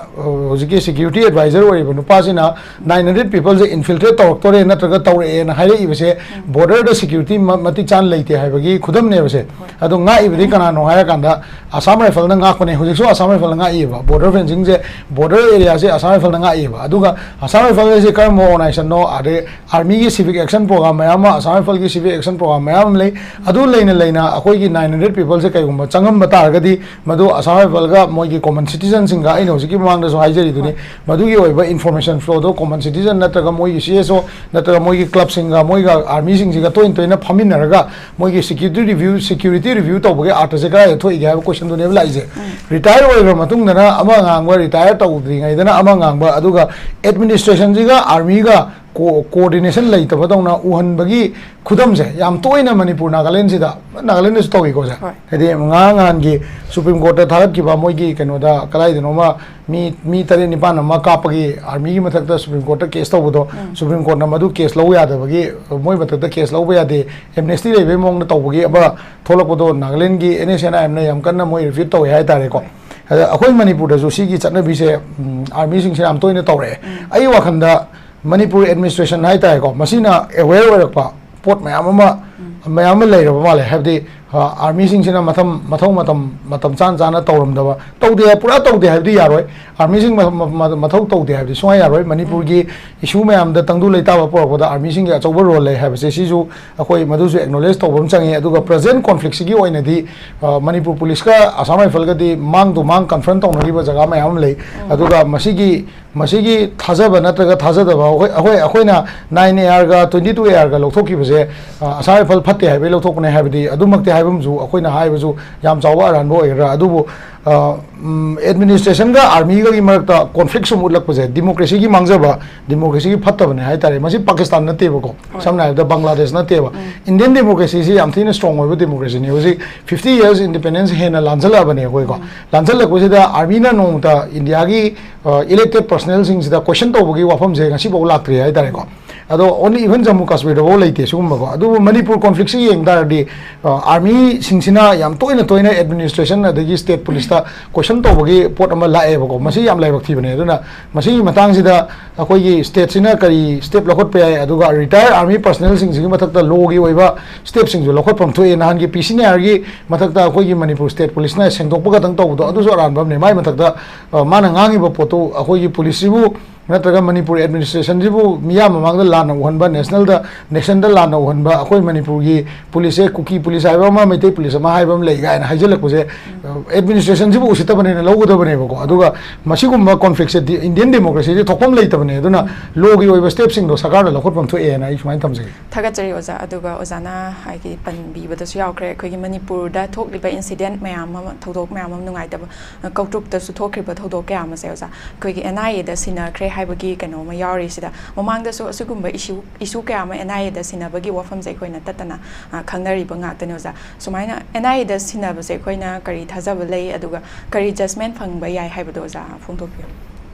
ꯍꯧꯖꯤꯛꯀꯤ ꯁꯦꯀ꯭ꯌꯨꯔꯤꯇꯤ ꯑꯦꯗꯚꯥꯏꯖꯔ ꯑꯣꯏꯔꯤꯕ ꯅꯨꯄꯥꯁꯤꯅ ꯅꯥꯏꯟ ꯍꯟꯗ꯭ꯔꯦꯠ ꯄꯤꯄꯜꯁꯦ ꯏꯟꯐꯤꯜꯇ꯭ꯔꯦꯠ ꯇꯧꯔꯛꯇꯣꯔꯦ ꯅꯠꯇ꯭ꯔꯒ ꯇꯧꯔꯛꯑꯦꯅ ꯍꯥꯏꯔꯛꯏꯕꯁꯦ ꯕꯣꯔꯗꯔꯗ ꯁꯦꯀ꯭ꯌꯨꯔꯤꯇꯤ ꯃ-, ꯃꯇꯤꯛ ꯆꯥꯅ ꯂꯩꯇꯦ ꯍꯥꯏꯕꯒꯤ ꯈꯨꯗꯝꯅꯦꯕꯁꯦ꯫ ꯑꯗꯣ ꯉꯥꯛꯏꯕꯗꯤ ꯀꯅꯥꯅꯣ ꯍꯥꯏꯔꯀꯥꯟꯗ ꯑꯁꯥꯝ ꯔꯥꯏꯐꯜꯅ ꯉꯥꯛꯄꯅꯦ꯫ ꯍꯧꯖꯤꯛꯁꯨ ꯑꯁꯥꯝ ꯔꯥꯏꯐꯜꯅ ꯉꯥꯛꯏꯕ, ꯕꯣꯔꯗꯔ ꯐꯦꯟꯁꯤꯡꯁꯦ, ꯕꯣꯔꯗꯔ ꯑꯦꯔꯤꯌꯥꯁꯦ ꯑꯁꯥꯝ ꯔꯥꯏꯐꯜꯅ ꯉꯥꯛꯏꯕ꯫ ꯑꯗꯨꯒ ꯑꯁꯥꯝ ꯔꯥꯏꯐꯜ ꯍꯥꯏꯁꯦ ꯀꯔꯝꯕ ꯑꯣꯔꯒꯅꯥꯏꯖꯦꯁꯟꯅꯣ? ꯑꯗꯩ ꯑꯥꯔꯃꯤꯒꯤ ꯁꯤꯚꯤꯛ ꯑꯦꯛꯁꯟ ꯄ꯭ꯔꯣꯒ꯭ꯔꯥꯝ ꯃꯌꯥꯝ ꯑꯃ, ꯑꯁꯥꯝ ꯔꯥꯏꯐꯜꯒꯤ ꯁꯤꯚꯤꯛ ꯑꯦꯛꯁꯟ ꯄ꯭ꯔꯣꯒ꯭ꯔꯥꯝ ꯃꯌꯥꯝ ꯑꯃ ꯂꯩ꯫ ꯑꯗꯨ ꯂꯩꯅ ꯂꯩꯅ ꯑꯩꯈꯣꯏꯒꯤ ꯅꯥꯏꯟ ꯍꯟꯗ꯭ꯔꯦꯠ ꯄꯤꯄꯜꯁꯦ ꯀꯩꯒꯨꯝꯕ ꯆꯪꯉꯝꯕ ꯇꯥꯔꯒꯗꯤ, ꯃꯗꯨ ꯑꯁꯥꯝ ꯔꯥꯏꯐꯜꯒ ꯃꯣꯏꯒꯤ ꯀꯣꯃꯟ ꯁꯤꯇꯤꯖꯟꯁꯤꯡꯒ, ꯑꯩꯅ ꯍꯧꯖꯤꯛꯀꯤ ꯃꯃꯥꯡꯗꯁꯨ ꯍꯥꯏꯖꯔꯤꯗꯨꯅꯤ, ꯃꯗꯨꯒꯤ ꯑꯣꯏꯕ ꯏꯟꯐꯣꯔꯃꯦꯁꯟ ꯐ꯭ꯂꯣꯗꯣ ꯀꯣꯃꯟ ꯁꯤꯇꯤꯖꯟ ꯅꯠꯇ꯭ꯔꯒ ꯃꯣꯏꯒꯤ ꯁꯤ ꯑꯦꯁ ꯑꯣ ꯅꯠꯇ꯭ꯔꯒ ꯃꯣꯏꯒꯤ ꯀ꯭ꯂꯕꯁꯤꯡꯒ, ꯃꯣꯏꯒ ꯑꯥꯔꯃꯤꯁꯤꯡꯁꯤꯒ ꯇꯣꯏꯅ ꯇꯣꯏꯅ ꯐꯝꯃꯤꯟꯅꯔꯒ ꯃꯣꯏꯒꯤ ꯁꯦꯀ꯭ꯌꯨꯔꯤꯇꯤ ꯔꯤꯚ꯭ꯌꯨ, ꯁꯦꯀ꯭ꯌꯨꯔꯤꯇꯤ ꯔꯤꯚ꯭ꯌꯨ ꯇꯧꯕꯒꯤ ꯑꯥꯔꯊꯁꯦ ꯀꯗꯥꯏꯗ ꯊꯣꯛꯏꯒꯦ ꯍꯥꯏꯕ ꯀꯣꯏꯁꯟꯗꯨꯅꯦꯕ ꯂꯥꯛꯏꯁꯦ꯫ ꯔꯤꯇꯥꯌꯔ ꯑꯣꯏꯈ꯭ꯔ ꯃꯇꯨꯡꯗꯅ ꯑꯃ ꯉꯥꯡꯕ, ꯔꯤꯇꯥꯌꯔ ꯇꯧꯗ꯭ꯔꯤꯉꯩꯗꯅ ꯑꯃ ꯉꯥꯡꯕ, ꯑꯗꯨꯒ ꯑꯦꯗꯃꯤꯅꯤꯁꯇ꯭ꯔꯦꯁꯟꯁꯤꯒ ꯑꯥꯔꯃꯤꯒ ꯀꯣ-, ꯀꯣꯑꯣꯔꯗꯤꯅꯦꯁꯟ ꯂꯩꯇꯕꯗꯧꯅ ꯎꯍꯟꯕꯒꯤ ꯈꯨꯗꯝꯁꯦ ꯌꯥꯝ ꯇꯣꯏꯅ ꯃꯅꯤꯄꯨꯔ, ꯅꯥꯒꯥꯂꯦꯟꯁꯤꯗ, ꯅꯥꯒꯥꯂꯦꯟꯗꯁꯨ ꯇꯧꯏꯀꯣ ꯁꯦ꯫ ꯍꯣꯏ꯫ ꯍꯥꯏꯗꯤ ꯉꯔꯥꯡ ꯅꯍꯥꯟꯒꯤ ꯁꯨꯄ꯭ꯔꯤꯝ ꯀꯣꯔꯠꯇ ꯊꯥꯒꯠꯈꯤꯕ ꯃꯣꯏꯒꯤ ꯀꯩꯅꯣꯗ, ꯀꯗꯥꯏꯗꯅꯣꯃ ꯃꯤ, ꯃꯤ ꯇꯔꯦꯠ ꯅꯤꯄꯥꯟ ꯑꯃ ꯀꯥꯞꯄꯒꯤ ꯑꯥꯔꯃꯤꯒꯤ ꯃꯊꯛꯇ ꯁꯨꯄ꯭ꯔꯤꯝ ꯀꯣꯔꯠꯇ ꯀꯦꯁ ꯇꯧꯕꯗꯣ, ꯎꯝ꯫ ꯁꯨꯄ꯭ꯔꯤꯝ ꯀꯣꯔꯠꯅ ꯃꯗꯨ ꯀꯦꯁ ꯂꯧ ꯌꯥꯗꯕꯒꯤ, ꯃꯣꯏ ꯃꯊꯛꯇ ꯀꯦꯁ ꯂꯧꯕ ꯌꯥꯗꯦ, ꯑꯦꯝꯅꯦꯁꯇꯤ ꯂꯩꯕꯒꯤ ꯃꯑꯣꯡꯗ ꯇꯧꯕꯒꯤ ꯑꯃ ꯊꯣꯛꯂꯛꯄꯗꯣ, ꯅꯥꯒꯥꯂꯦꯟꯒꯤ ꯑꯦꯟ ꯑꯦꯁ ꯑꯦꯟ ꯑꯥꯏ ꯑꯦꯝꯅ ꯌꯥꯝ ꯀꯟꯅ ꯃꯣꯏ ꯔꯤꯐ꯭ꯌꯨꯠ ꯇꯧꯋꯦ ꯍꯥꯏꯇꯥꯔꯦꯀꯣ꯫ ꯑꯗ ꯑꯩꯈꯣꯏ ꯃꯅꯤꯄꯨꯔꯗꯁꯨ ꯁꯤꯒꯤ ꯆꯠꯅꯕꯤꯁꯦ, ꯎꯝ, ꯑꯥꯔꯃꯤꯁꯤꯡꯁꯤꯅ ꯌꯥꯝ ꯇꯣꯏꯅ ꯇꯧꯔꯛꯑꯦ꯫ ꯎꯝ꯫ ꯑꯩ ꯋꯥꯈꯜꯗ ꯃꯅꯤꯄꯨꯔ ꯑꯦꯗꯃꯤꯅꯤꯁꯇ꯭ꯔꯦꯁꯟ ꯍꯥꯏꯇꯥꯔꯦꯀꯣ, ꯃꯁꯤꯅ ꯑꯦꯋꯦꯌꯔ ꯑꯣꯏꯔꯛꯄ ꯄꯣꯠ ꯃꯌꯥꯝ ꯑꯃ, ꯎꯝ꯫ ꯃꯌꯥꯝ ꯑꯃ ꯂꯩꯔꯕ ꯃꯥꯜꯂꯦ꯫ ꯍꯥꯏꯕꯗꯤ, ꯑ, ꯑꯥꯔꯃꯤꯁꯤꯡꯁꯤꯅ ꯃꯊꯝ-, ꯃꯊꯧ ꯃꯇꯝ, ꯃꯇꯝ ꯆꯥꯅ ꯆꯥꯅ ꯇꯧꯔꯝꯗꯕ, ꯇꯧꯗꯦ, ꯄꯨꯔꯥ ꯇꯧꯗꯦ ꯍꯥꯏꯕꯗꯤ ꯌꯥꯔꯣꯏ꯫ ꯑꯥꯔꯃꯤꯁꯤꯡ ꯃ-, ꯃ-, ꯃ-, ꯃꯊꯧ ꯇꯧꯗꯦ ꯍꯥꯏꯕꯗꯤ ꯁꯨꯡꯌꯥ ꯌꯥꯔꯣꯏ꯫ ꯃꯅꯤꯄꯨꯔꯒꯤ ꯏꯁꯨ ꯃꯌꯥꯝꯗ ꯇꯪꯗꯨ ꯂꯩꯇꯥꯕ ꯄꯨꯔꯛꯄꯗ ꯑꯥꯔꯃꯤꯁꯤꯡꯒꯤ ꯑꯆꯧꯕ ꯔꯣꯜ ꯂꯩ ꯍꯥꯏꯕꯁꯦ, ꯁꯤꯁꯨ ꯑꯩꯈꯣꯏ ꯃꯗꯨꯁꯨ ꯑꯦꯛꯅꯣꯂꯦꯖ ꯇꯧꯕ ꯑꯃ ꯆꯪꯉꯤ꯫ ꯑꯗꯨꯒ ꯄ꯭ꯔꯖꯦꯟ ꯀꯣꯟꯐ꯭ꯂꯤꯛꯁꯤꯒꯤ ꯑꯣꯏꯅꯗꯤ, ꯑ, ꯃꯅꯤꯄꯨꯔ ꯄꯨꯂꯤꯁꯀ ꯑꯁꯥꯝ ꯔꯥꯏꯐꯜꯒꯗꯤ ꯃꯥꯡ ꯇꯨ ꯃꯥꯡ ꯀꯟꯐ꯭ꯔꯟ ꯇꯧꯅꯔꯤꯕ ꯖꯒꯥ ꯃꯌꯥꯝ ꯑꯃ ꯂꯩ꯫ ꯎꯝ꯫ ꯑꯗꯨꯒ ꯃꯁꯤꯒꯤ, ꯃꯁꯤꯒꯤ ꯊꯥꯖꯕ ꯅꯠꯇ꯭ꯔꯒ ꯊꯥꯖꯗꯕ, ꯑꯩꯈꯣꯏ, ꯑꯩꯈꯣꯏ, ꯑꯩꯈꯣꯏꯅ ꯅꯥꯏꯟ ꯑꯦ ꯑꯥꯔꯒ ꯇ꯭ꯋꯦꯟꯇꯤ ꯇꯨ ꯑꯦ ꯑꯥꯔꯒ ꯂꯧꯊꯣꯛꯈꯤꯕꯁꯦ, ꯑ, ꯑꯁꯥꯝ ꯔꯥꯏꯐꯜ ꯐꯠꯇꯦ ꯍꯥꯏꯕꯒꯤ ꯂꯧꯊꯣꯛꯄꯅꯦ ꯍꯥꯏꯕꯗꯤ ꯑꯗꯨꯃꯛꯇꯤ ꯍꯥꯏꯕ ꯑꯃꯁꯨ ꯑꯩꯈꯣꯏꯅ ꯍꯥꯏꯕꯁꯨ ꯌꯥꯝ ꯆꯥꯎꯕ ꯑꯔꯥꯟꯕ ꯑꯣꯏꯒꯗ꯭ꯔꯥ? ꯑꯗꯨꯕꯨ, ꯑ, ꯎꯝ, ꯑꯦꯗꯃꯤꯅꯤꯁꯇ꯭ꯔꯦꯁꯟꯒ ꯑꯥꯔꯃꯤꯒꯒꯤ ꯃꯔꯛꯇ ꯀꯣꯟꯐ꯭ꯂꯤꯛ ꯁꯨꯝ ꯎꯠꯂꯛꯄꯁꯦ ꯗꯤꯃꯣꯀ꯭ꯔꯦꯁꯤꯒꯤ ꯃꯥꯡꯖꯕ, ꯗꯤꯃꯣꯀ꯭ꯔꯦꯁꯤꯒꯤ ꯐꯠꯇꯕꯅꯦ ꯍꯥꯏꯇꯥꯔꯦ꯫ ꯃꯁꯤ ꯄꯥꯀꯤꯁꯇꯥꯟ ꯅꯠꯇꯦꯕꯀꯣ, ꯍꯣꯏ꯫ ꯁꯝꯅ ꯍꯥꯏꯔꯕꯗ ꯕꯪꯒ꯭ꯂꯥꯗꯦꯁ ꯅꯠꯇꯦꯕ꯫ ꯎꯝ꯫ ꯏꯟꯗꯤꯌꯟ ꯗꯦꯃꯣꯀ꯭ꯔꯦꯁꯤꯁꯤ ꯌꯥꯝ ꯊꯤꯅ ꯁ꯭ꯇꯔꯣꯡ ꯑꯣꯏꯕ ꯗꯦꯃꯣꯀ꯭ꯔꯦꯁꯤꯅꯤ꯫ ꯍꯧꯖꯤꯛ ꯐꯤꯐꯇꯤ ꯌꯔꯁ ꯏꯟꯗꯤꯄꯦꯟꯗꯦꯟꯁ ꯍꯦꯟꯅ ꯂꯥꯟꯖꯜꯂꯛꯑꯕꯅꯦ ꯑꯩꯈꯣꯏꯀꯣ꯫ ꯎꯝ꯫ ꯂꯥꯟꯖꯜꯂꯛꯄꯁꯤꯗ ꯑꯥꯔꯃꯤꯅ ꯅꯣꯡꯃꯇ ꯏꯟꯗꯤꯌꯥꯒꯤ, ꯑ, ꯏꯂꯦꯛꯇꯦꯠ ꯄꯔꯁꯅꯦꯜꯁꯤꯡꯁꯤꯗ ꯀꯣꯏꯁꯟ ꯇꯧꯕꯒꯤ ꯋꯥꯐꯝꯁꯦ ꯉꯁꯤꯐꯥꯎ ꯂꯥꯛꯇ꯭ꯔꯤ ꯍꯥꯏꯇꯥꯔꯦꯀꯣ꯫ ꯑꯗꯣ only even ꯖꯝꯃꯨ ꯀꯥꯁꯃꯤꯔꯗꯐꯥꯎ ꯂꯩꯇꯦ ꯁꯤꯒꯨꯝꯕꯀꯣ꯫ ꯑꯗꯨꯕꯨ ꯃꯅꯤꯄꯨꯔ ꯀꯣꯟꯐ꯭ꯂꯤꯛꯁꯤ ꯌꯦꯡ ꯇꯥꯔꯗꯤ, ꯑꯥꯔꯃꯤꯁꯤꯡꯁꯤꯅ ꯌꯥꯝ ꯇꯣꯏꯅ ꯇꯣꯏꯅ ꯑꯦꯗꯃꯤꯅꯤꯁꯇ꯭ꯔꯦꯁꯟ ꯑꯗꯒꯤ ꯁ꯭ꯇꯦꯠ ꯄꯨꯂꯤꯁꯇ ꯀꯣꯏꯁꯟ ꯇꯧꯕꯒꯤ ꯄꯣꯠ ꯑꯃ ꯂꯥꯛꯑꯦꯕꯀꯣ꯫ ꯃꯁꯤ ꯌꯥꯝ ꯂꯥꯏꯕꯛ ꯊꯤꯕꯅꯦ꯫ ꯑꯗꯨꯅ ꯃꯁꯤꯒꯤ ꯃꯇꯥꯡꯁꯤꯗ ꯑꯩꯈꯣꯏꯒꯤ ꯁ꯭ꯇꯦꯠꯁꯤꯅ ꯀꯔꯤ ꯁ꯭ꯇꯦꯞ ꯂꯧꯈꯠꯄ ꯌꯥꯏ, ꯑꯗꯨꯒ ꯔꯤꯇꯥꯌꯔ ꯑꯥꯔꯃꯤ ꯄꯔꯁꯅꯦꯜꯁꯤꯡꯁꯤꯒꯤ ꯃꯊꯛꯇ ꯂꯣꯒꯤ ꯑꯣꯏꯕ ꯁ꯭ꯇꯦꯞꯁꯤꯡꯁꯨ ꯂꯧꯈꯠꯐꯝ ꯊꯣꯛꯑꯦ꯫ ꯅꯍꯥꯟꯒꯤ ꯄꯤ ꯁꯤ ꯅꯥꯌꯔꯒꯤ ꯃꯊꯛꯇ ꯑꯩꯈꯣꯏꯒꯤ ꯃꯅꯤꯄꯨꯔ ꯁ꯭ꯇꯦꯠ ꯄꯨꯂꯤꯁꯅ ꯁꯦꯡꯗꯣꯛꯄ ꯈꯛꯇꯪ ꯇꯧꯕꯗꯣ ꯑꯗꯨꯁꯨ ꯑꯔꯥꯟꯕ ꯑꯃꯅꯦ꯫ ꯃꯥꯏ ꯃꯊꯛꯇ, ꯑ, ꯃꯥꯅ ꯉꯥꯡꯉꯤꯕ ꯄꯣꯠꯇꯨ ꯑꯩꯈꯣꯏꯒꯤ ꯄꯨꯂꯤꯁꯁꯤꯕꯨ ꯅꯠꯇ꯭ꯔꯒ ꯃꯅꯤꯄꯨꯔ ꯑꯦꯗꯃꯤꯅꯤꯁꯇ꯭ꯔꯦꯁꯟꯁꯤꯕꯨ ꯃꯤꯌꯥꯝ ꯃꯃꯥꯡꯗ ꯂꯥꯟꯅ ꯎꯍꯟꯕ, ꯅꯦꯁꯅꯦꯜꯗ, ꯅꯦꯁꯟꯗ ꯂꯥꯟꯅ ꯎꯍꯟꯕ, ꯑꯩꯈꯣꯏ ꯃꯅꯤꯄꯨꯔꯒꯤ ꯄꯨꯂꯤꯁꯁꯦ ꯀꯨꯀꯤ ꯄꯨꯂꯤꯁ ꯍꯥꯏꯕ ꯑꯃ, ꯃꯩꯇꯩ ꯄꯨꯂꯤꯁ ꯑꯃ ꯍꯥꯏꯕ ꯑꯃ ꯂꯩ ꯀꯥꯏꯅ ꯍꯥꯏꯖꯤꯜꯂꯛꯄꯁꯦ, ꯑꯦꯗꯃꯤꯅꯤꯁꯇ꯭ꯔꯦꯁꯟꯁꯤꯕꯨ ꯎꯁꯤꯠꯇꯕꯅꯦꯅ ꯂꯧꯒꯗꯕꯅꯦꯕꯀꯣ꯫ ꯑꯗꯨꯒ ꯃꯁꯤꯒꯨꯝꯕ ꯀꯣꯟꯐ꯭ꯂꯤꯛꯁꯦ ꯗꯤ-, ꯏꯟꯗꯤꯌꯟ ꯗꯦꯃꯣꯀ꯭ꯔꯦꯁꯤꯗꯤ ꯊꯣꯛꯐꯝ ꯂꯩꯇꯕꯅꯦ꯫ ꯑꯗꯨꯅ ꯂꯣꯒꯤ ꯑꯣꯏꯕ ꯁ꯭ꯇꯦꯞꯁꯤꯡꯗꯣ ꯁꯔꯀꯥꯔꯅ ꯂꯧꯈꯠꯐꯝ ꯊꯣꯛꯑꯦꯅ ꯑꯩ ꯁꯨꯃꯥꯏꯅ ꯊꯝꯖꯒꯦ꯫ ꯊꯥꯒꯠꯆꯔꯤ ꯑꯣꯖꯥ꯫ ꯑꯗꯨꯒ ꯑꯣꯖꯥꯅ ꯍꯥꯏꯗꯤ ꯄꯟꯕꯤꯕꯗꯁꯨ ꯌꯥꯎꯈ꯭ꯔꯦ, ꯑꯩꯈꯣꯏꯒꯤ ꯃꯅꯤꯄꯨꯔꯗ ꯊꯣꯛꯂꯤꯕ ꯏꯟꯁꯤꯗꯦꯟ ꯃꯌꯥꯝ ꯑꯃ, ꯊꯧꯗꯣꯛ ꯃꯌꯥꯝ ꯑꯃ, ꯅꯨꯡꯉꯥꯏꯇꯕ, ꯑ, ꯀꯧꯇ꯭ꯔꯨꯛꯇꯁꯨ ꯊꯣꯛꯈ꯭ꯔꯤꯕ ꯊꯧꯗꯣꯛ ꯀꯌꯥ ꯑꯃꯁꯦ ꯑꯣꯖꯥ, ꯑꯩꯈꯣꯏꯒꯤ ꯑꯦꯟ ꯑꯥꯏ ꯑꯦꯗ ꯁꯤꯟꯅꯈ꯭ꯔꯦ ꯍꯥꯏꯕꯒꯤ ꯀꯩꯅꯣ ꯑꯃ ꯌꯥꯎꯔꯤ꯫ ꯁꯤꯗ ꯃꯃꯥꯡꯗꯁꯨ ꯑꯁꯤꯒꯨꯝꯕ ꯏꯁꯨ, ꯏꯁꯨ ꯀꯌꯥ ꯑꯃ ꯑꯦꯟ ꯑꯥꯏ ꯑꯦꯗ ꯁꯤꯟꯅꯕꯒꯤ ꯋꯥꯐꯝꯁꯦ ꯑꯩꯈꯣꯏꯅ ꯇꯠꯇꯅ, ꯑ, ꯈꯪꯅꯔꯤꯕ ꯉꯥꯛꯇꯅꯦ ꯑꯣꯖꯥ꯫ ꯁꯨꯃꯥꯏꯅ ꯑꯦꯟ ꯑꯥꯏ ꯑꯦꯗ ꯁꯤꯟꯅꯕꯁꯦ ꯑꯩꯈꯣꯏꯅ ꯀꯔꯤ ꯊꯥꯖꯕ ꯂꯩ, ꯑꯗꯨꯒ ꯀꯔꯤ ꯖꯁꯃꯦꯟ ꯐꯪꯕ ꯌꯥꯏ ꯍꯥꯏꯕꯗꯣ ꯑꯣꯖꯥ ꯐꯣꯡꯗꯣꯛꯄꯤꯌꯨ꯫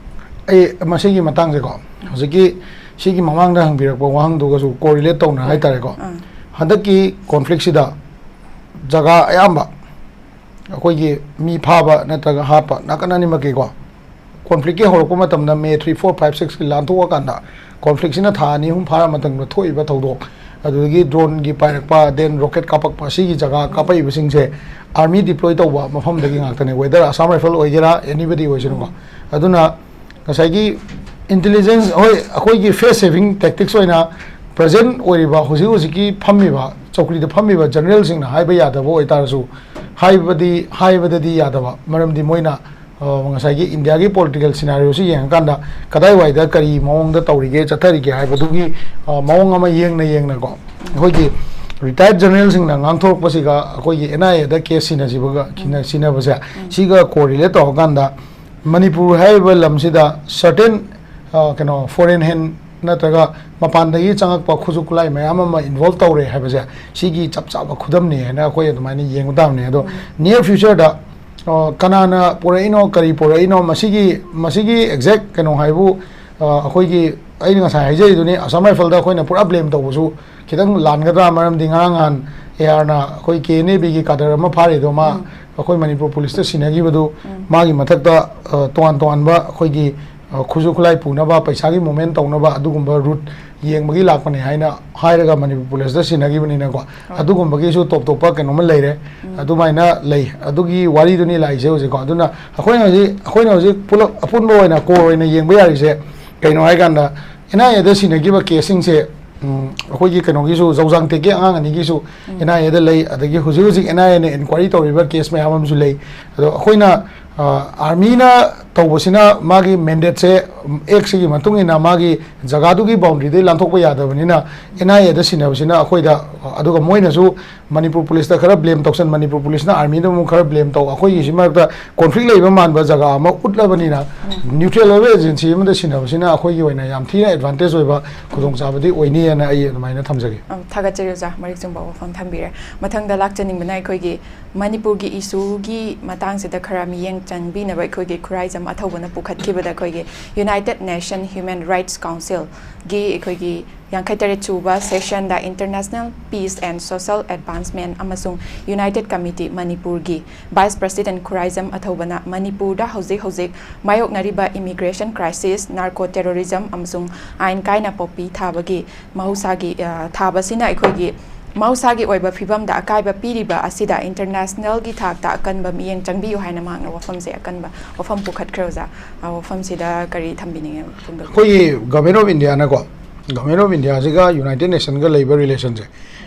ꯑꯩ ꯃꯁꯤꯒꯤ ꯃꯇꯥꯡꯁꯦꯀꯣ, ꯍꯧꯖꯤꯛꯀꯤ ꯁꯤꯒꯤ ꯃꯃꯥꯡꯗ ꯍꯪꯕꯤꯔꯛꯄ ꯋꯥꯍꯪꯗꯨꯒꯁꯨ ꯀꯣꯔꯤꯂꯦꯠ ꯇꯧꯅ ꯍꯥꯏꯇꯥꯔꯦꯀꯣ, ꯑꯥ꯫ ꯍꯟꯗꯛꯀꯤ ꯀꯣꯟꯐ꯭ꯂꯤꯛꯁꯤꯗ ꯖꯒꯥ ꯑꯌꯥꯝꯕ ꯑꯩꯈꯣꯏꯒꯤ ꯃꯤ ꯐꯥꯕ ꯅꯠꯇ꯭ꯔꯒ ꯍꯥꯠꯄ ꯅꯥꯀꯟ ꯑꯅꯤꯃꯛꯀꯤꯀꯣ, ꯀꯣꯟꯐ꯭ꯂꯤꯛꯀꯤ ꯍꯧꯔꯛꯄ ꯃꯇꯝꯗ ꯃꯦ three, four, five, sixꯀꯤ ꯂꯥꯟꯊꯣꯛꯑꯀꯥꯟꯗ ꯀꯣꯟꯐ꯭ꯂꯤꯛꯁꯤꯅ ꯊꯥ ꯑꯅꯤ ꯑꯍꯨꯝ ꯐꯥꯔ ꯃꯇꯝꯗ ꯊꯣꯛꯏꯕ ꯊꯧꯗꯣꯛ, ꯑꯗꯨꯗꯒꯤ ꯗ꯭ꯔꯣꯟꯒꯤ ꯄꯥꯏꯔꯛꯄ, then ꯔꯣꯀꯦꯠ ꯀꯥꯞꯄꯛꯄ, ꯁꯤꯒꯤ ꯖꯒꯥ ꯀꯥꯞꯄꯛꯏꯕꯁꯤꯡꯁꯦ ꯑꯥꯔꯃꯤ ꯗꯤꯄ꯭ꯂꯣꯏ ꯇꯧꯕ ꯃꯐꯝꯗꯒꯤ ꯉꯥꯛꯇꯅꯦ, whether Assam Rifle ꯑꯣꯏꯒꯦꯔꯥ, anybody ꯑꯣꯏꯁꯅꯨꯀꯣ꯫ ꯑꯗꯨꯅ ꯉꯁꯥꯏꯒꯤ ꯏꯟꯇꯦꯂꯤꯖꯦꯟꯁ, ꯍꯣꯏ, ꯑꯩꯈꯣꯏꯒꯤ ꯐꯦꯁ ꯁꯦꯚꯤꯡ ꯇꯦꯛꯇꯤꯛꯁ ꯑꯣꯏꯅ ꯄ꯭ꯔꯖꯦꯟ ꯑꯣꯏꯔꯤꯕ, ꯍꯧꯖꯤꯛ ꯍꯧꯖꯤꯛꯀꯤ ꯐꯝꯃꯤꯕ, ꯆꯧꯀ꯭ꯔꯤꯗ ꯐꯝꯃꯤꯕ ꯖꯦꯅꯔꯦꯜꯁꯤꯡꯅ ꯍꯥꯏꯕ ꯌꯥꯗꯕ ꯑꯣꯏꯇꯥꯔꯁꯨ, ꯍꯥꯏꯕꯗꯤ, ꯍꯥꯏꯕꯗꯗꯤ ꯌꯥꯗꯕ, ꯃꯔꯝꯗꯤ ꯃꯣꯏꯅ, ꯑ, ꯉꯁꯥꯏꯒꯤ ꯏꯟꯗꯤꯌꯥꯒꯤ ꯄꯣꯂꯤꯇꯤꯀꯦꯜ ꯁꯤꯅꯥꯔꯤꯑꯣꯁꯤ ꯌꯦꯡꯉꯀꯥꯟꯗ ꯀꯗꯥꯏꯋꯥꯏꯗ ꯀꯔꯤ ꯃꯑꯣꯡꯗ ꯇꯧꯔꯤꯒꯦ, ꯆꯠꯊꯔꯤꯒꯦ ꯍꯥꯏꯕꯗꯨꯒꯤ, ꯑ, ꯃꯑꯣꯡ ꯑꯃ ꯌꯦꯡꯅ ꯌꯦꯡꯅꯀꯣ, ꯑꯩꯈꯣꯏꯒꯤ ꯔꯤꯇꯥꯌꯔꯠ ꯖꯦꯅꯔꯦꯜꯁꯤꯡꯅ ꯉꯥꯡꯊꯣꯔꯛꯄꯁꯤꯒ ꯑꯩꯈꯣꯏꯒꯤ ꯑꯦꯟ ꯑꯥꯏ ꯑꯦꯗ ꯀꯦꯁ ꯁꯤꯟꯅꯁꯤꯕꯒ, ꯁꯤꯟꯅ-, ꯁꯤꯟꯅꯕꯁꯦ, ꯁꯤꯒ ꯀꯣꯔꯤꯂꯦꯠ ꯇꯧꯔꯀꯥꯟꯗ ꯃꯅꯤꯄꯨꯔ ꯍꯥꯏꯔꯤꯕ ꯂꯝꯁꯤꯗ ꯁꯔꯇꯦꯟ, ꯑ, ꯀꯩꯅꯣ, ꯐꯣꯔꯦꯟ ꯍꯦꯟ ꯅꯠꯇ꯭ꯔꯒ ꯃꯄꯥꯟꯗꯒꯤ ꯆꯪꯉꯛꯄ ꯈꯨꯠꯁꯨ ꯈꯨꯠꯂꯥꯏ ꯃꯌꯥꯝ ꯑꯃ ꯏꯟꯚꯣꯜꯕ ꯇꯧꯔꯦ ꯍꯥꯏꯕꯁꯦ, ꯁꯤꯒꯤ ꯆꯞ ꯆꯥꯕ ꯈꯨꯗꯝꯅꯤ ꯍꯥꯏꯅ ꯑꯩꯈꯣꯏ ꯑꯗꯨꯃꯥꯏꯅ ꯌꯦꯡꯕ ꯇꯥꯕꯅꯤ꯫ ꯑꯗꯣ ꯅꯤꯌꯔ ꯐ꯭ꯌꯨꯆꯔꯗ, ꯑ, ꯀꯅꯥꯅ ꯄꯨꯔꯛꯏꯅꯣ, ꯀꯔꯤ ꯄꯨꯔꯛꯏꯅꯣ, ꯃꯁꯤꯒꯤ, ꯃꯁꯤꯒꯤ ꯑꯦꯛꯖꯦꯛ ꯀꯩꯅꯣ ꯍꯥꯏꯕꯨ, ꯑ, ꯑꯩꯈꯣꯏꯒꯤ ꯑꯩꯅ ꯉꯁꯥꯏ ꯍꯥꯏꯖꯔꯤꯗꯨꯅꯤ, ꯑꯁꯥꯝ ꯔꯥꯏꯐꯜꯗ ꯑꯩꯈꯣꯏꯅ ꯄꯨꯔꯥ ꯕ꯭ꯂꯦꯝ ꯇꯧꯕꯁꯨ ꯈꯤꯇꯪ ꯂꯥꯟꯒꯗ꯭ꯔꯥ? ꯃꯔꯝꯗꯤ ꯉꯔꯥꯡ ꯅꯍꯥꯟ ꯑꯦ ꯑꯥꯔꯅ ꯑꯩꯈꯣꯏ ꯀꯦ ꯑꯦꯟ ꯑꯦ ꯕꯤꯒꯤ ꯀꯥꯗꯔ ꯑꯃ ꯐꯥꯔꯤꯗꯣ, ꯃꯥ ꯑꯩꯈꯣꯏ ꯃꯅꯤꯄꯨꯔ ꯄꯨꯂꯤꯁꯇ ꯁꯤꯟꯅꯈꯤꯕꯗꯨ, ꯃꯥꯒꯤ ꯃꯊꯛꯇ ꯑ, ꯇꯣꯉꯥꯟ ꯇꯣꯉꯥꯟꯕ ꯑꯩꯈꯣꯏꯒꯤ ꯑ, ꯈꯨꯠꯁꯨ ꯈꯨꯠꯂꯥꯏ ꯄꯨꯅꯕ, ꯄꯩꯁꯥꯒꯤ ꯃꯨꯞꯃꯦꯟ ꯇꯧꯅꯕ ꯑꯗꯨꯒꯨꯝꯕ ꯔꯨꯠ ꯌꯦꯡꯕꯒꯤ ꯂꯥꯛꯄꯅꯦ ꯍꯥꯏꯅ ꯍꯥꯏꯔꯒ ꯃꯅꯤꯄꯨꯔ ꯄꯨꯂꯤꯁꯇ ꯁꯤꯟꯅꯈꯤꯕꯅꯤꯅꯀꯣ, ꯑꯗꯨꯒꯨꯝꯕꯒꯤꯁꯨ ꯇꯣꯞ ꯇꯣꯞꯄ ꯀꯩꯅꯣꯝꯃ ꯂꯩꯔꯦ꯫ ꯑꯗꯨꯃꯥꯏꯅ ꯂꯩ꯫ ꯑꯗꯨꯒꯤ ꯋꯥꯔꯤꯗꯨꯅꯤ ꯂꯥꯛꯏꯁꯦ ꯍꯧꯖꯤꯛꯀꯣ꯫ ꯑꯗꯨꯅ ꯑꯩꯈꯣꯏꯅ ꯍꯧꯖꯤꯛ, ꯑꯩꯈꯣꯏꯅ ꯍꯧꯖꯤꯛ ꯄꯨꯂꯞ ꯑꯄꯨꯟꯕ ꯑꯣꯏꯅ, ꯀꯣꯔ ꯑꯣꯏꯅ ꯌꯦꯡꯕ ꯌꯥꯔꯤꯁꯦ ꯀꯩꯅꯣ ꯍꯥꯏꯀꯥꯟꯗ, ꯑꯦꯟ ꯑꯥꯏ ꯑꯦꯗ ꯁꯤꯟꯅꯈꯤꯕ ꯀꯦꯁꯁꯤꯡꯁꯦ, ꯎꯝ, ꯑꯩꯈꯣꯏꯒꯤ ꯀꯩꯅꯣꯒꯤꯁꯨ, ꯖꯧꯖꯥꯡ ꯇꯦꯛꯀꯤ ꯑꯉꯥꯡ ꯑꯅꯤꯒꯤꯁꯨ ꯑꯦꯟ ꯑꯥꯏ ꯑꯦꯗ ꯂꯩ, ꯑꯗꯒꯤ ꯍꯧꯖꯤꯛ ꯍꯧꯖꯤꯛ ꯑꯦꯟ ꯑꯥꯏ ꯑꯦꯅ ꯏꯟꯀ꯭ꯋꯥꯏꯔꯤ ꯇꯧꯔꯤꯕ ꯀꯦꯁ ꯃꯌꯥꯝ ꯑꯃꯁꯨ ꯂꯩ꯫ ꯑꯗꯣ ꯑꯩꯈꯣꯏꯅ, ꯑ, ꯑꯥꯔꯃꯤꯅ ꯇꯧꯕꯁꯤꯅ ꯃꯥꯒꯤ ꯃꯦꯟꯗꯦꯠꯁꯦ, ꯎꯝ, ꯑꯦꯛꯁꯤꯒꯤ ꯃꯇꯨꯡ ꯏꯟꯅ ꯃꯥꯒꯤ ꯖꯒꯥꯗꯨꯒꯤ ꯕꯥꯎꯟꯗ꯭ꯔꯤꯗꯩ ꯂꯥꯟꯊꯣꯛꯄ ꯌꯥꯗꯕꯅꯤꯅ, ꯑꯦꯟ ꯑꯥꯏ ꯑꯦꯗ ꯁꯤꯟꯅꯕꯁꯤꯅ ꯑꯩꯈꯣꯏꯗ, ꯑꯗꯨꯒ ꯃꯣꯏꯅꯁꯨ ꯃꯅꯤꯄꯨꯔ ꯄꯨꯂꯤꯁꯇ ꯈꯔ ꯕ꯭ꯂꯦꯝ ꯇꯧꯁꯟ, ꯃꯅꯤꯄꯨꯔ ꯄꯨꯂꯤꯁꯅ ꯑꯥꯔꯃꯤꯗ ꯑꯃꯨꯛ ꯈꯔ ꯕ꯭ꯂꯦꯝ ꯇꯧ, ꯑꯩꯈꯣꯏꯒꯤ ꯁꯤ ꯃꯔꯛꯇ ꯀꯣꯟꯐ꯭ꯂꯤꯛ ꯂꯩꯕ ꯃꯥꯟꯕ ꯖꯒꯥ ꯑꯃ ꯎꯠꯂꯕꯅꯤꯅ, ꯅ꯭ꯌꯨꯇ꯭ꯔꯦꯜ ꯑꯣꯏꯕ ꯑꯦꯖꯦꯟꯁꯤ ꯑꯃꯗ ꯁꯤꯟꯅꯕꯁꯤꯅ ꯑꯩꯈꯣꯏꯒꯤ ꯑꯣꯏꯅ ꯌꯥꯝ ꯊꯤꯅ ꯑꯦꯗꯚꯥꯟꯇꯦꯖ ꯑꯣꯏꯕ ꯈꯨꯗꯣꯡꯆꯥꯕꯗꯤ ꯑꯣꯏꯅꯤꯅ ꯑꯩ ꯑꯗꯨꯃꯥꯏꯅ ꯊꯝꯖꯒꯦ꯫ ꯑꯝ, ꯊꯥꯒꯠꯆꯔꯤ ꯑꯣꯖꯥ, ꯃꯔꯤꯛ ꯆꯨꯝꯕ ꯋꯥꯐꯝ ꯊꯝꯕꯤꯔꯦ꯫ ꯃꯊꯪꯗ ꯂꯥꯛꯆꯅꯤꯡꯕꯅ ꯑꯩꯈꯣꯏꯒꯤ ꯃꯅꯤꯄꯨꯔꯒꯤ ꯏꯁꯨꯒꯤ ꯃꯇꯥꯡꯁꯤꯗ ꯈꯔ ꯃꯤꯠꯌꯦꯡ ꯆꯪꯕꯤꯅꯕ ꯑꯩꯈꯣꯏꯒꯤ ꯈꯨꯔꯥꯏꯖꯝ ꯑꯊꯧꯕꯅ ꯄꯨꯈꯠꯈꯤꯕꯗ, ꯑꯩꯈꯣꯏꯒꯤ United Nation Human Rights Council ꯒꯤ ꯑꯩꯈꯣꯏꯒꯤ ꯌꯥꯡꯈꯩ ꯇꯔꯦꯠ ꯁꯨꯕ session the International Peace and Social Advancement ꯑꯃꯁꯨꯡ United Committee ꯃꯅꯤꯄꯨꯔꯒꯤ Vice President ꯈꯨꯔꯥꯏꯖꯝ ꯑꯊꯧꯕꯅ ꯃꯅꯤꯄꯨꯔꯗ ꯍꯧꯖꯤꯛ ꯍꯧꯖꯤꯛ ꯃꯥꯌꯣꯛꯅꯔꯤꯕ immigration crisis, narco terrorism ꯑꯃꯁꯨꯡ ꯑꯥꯏꯟ ꯀꯥꯏꯅ ꯄꯣꯄꯤ ꯊꯥꯕꯒꯤ ꯃꯍꯧꯁꯥꯒꯤ, ꯑ, ꯊꯥꯕꯁꯤꯅ ꯑꯩꯈꯣꯏꯒꯤ ꯃꯍꯧꯁꯥꯒꯤ ꯑꯣꯏꯕ ꯐꯤꯕꯝꯗ ꯑꯀꯥꯏꯕ ꯄꯤꯔꯤꯕ ꯑꯁꯤꯗ international ꯒꯤ ꯊꯥꯛꯇ ꯑꯀꯟꯕ ꯃꯤꯠꯌꯦꯡ ꯆꯪꯕꯤꯌꯨ ꯍꯥꯏꯅ ꯃꯍꯥꯛꯅ ꯋꯥꯐꯝꯁꯦ, ꯑꯀꯟꯕ ꯋꯥꯐꯝ ꯄꯨꯈꯠꯈ꯭ꯔꯦ ꯑꯣꯖꯥ꯫ ꯑ, ꯋꯥꯐꯝꯁꯤꯗ ꯀꯔꯤ ꯊꯝꯕꯤꯅꯤꯡꯉꯦ ꯐꯣꯡꯗꯣꯛꯄꯤꯌꯨ꯫ ꯑꯩꯈꯣꯏꯒꯤ Government of India ꯅꯀꯣ, Government of India ꯁꯤꯒ United Nation ꯒ ꯂꯩꯕ relation ꯁꯦ,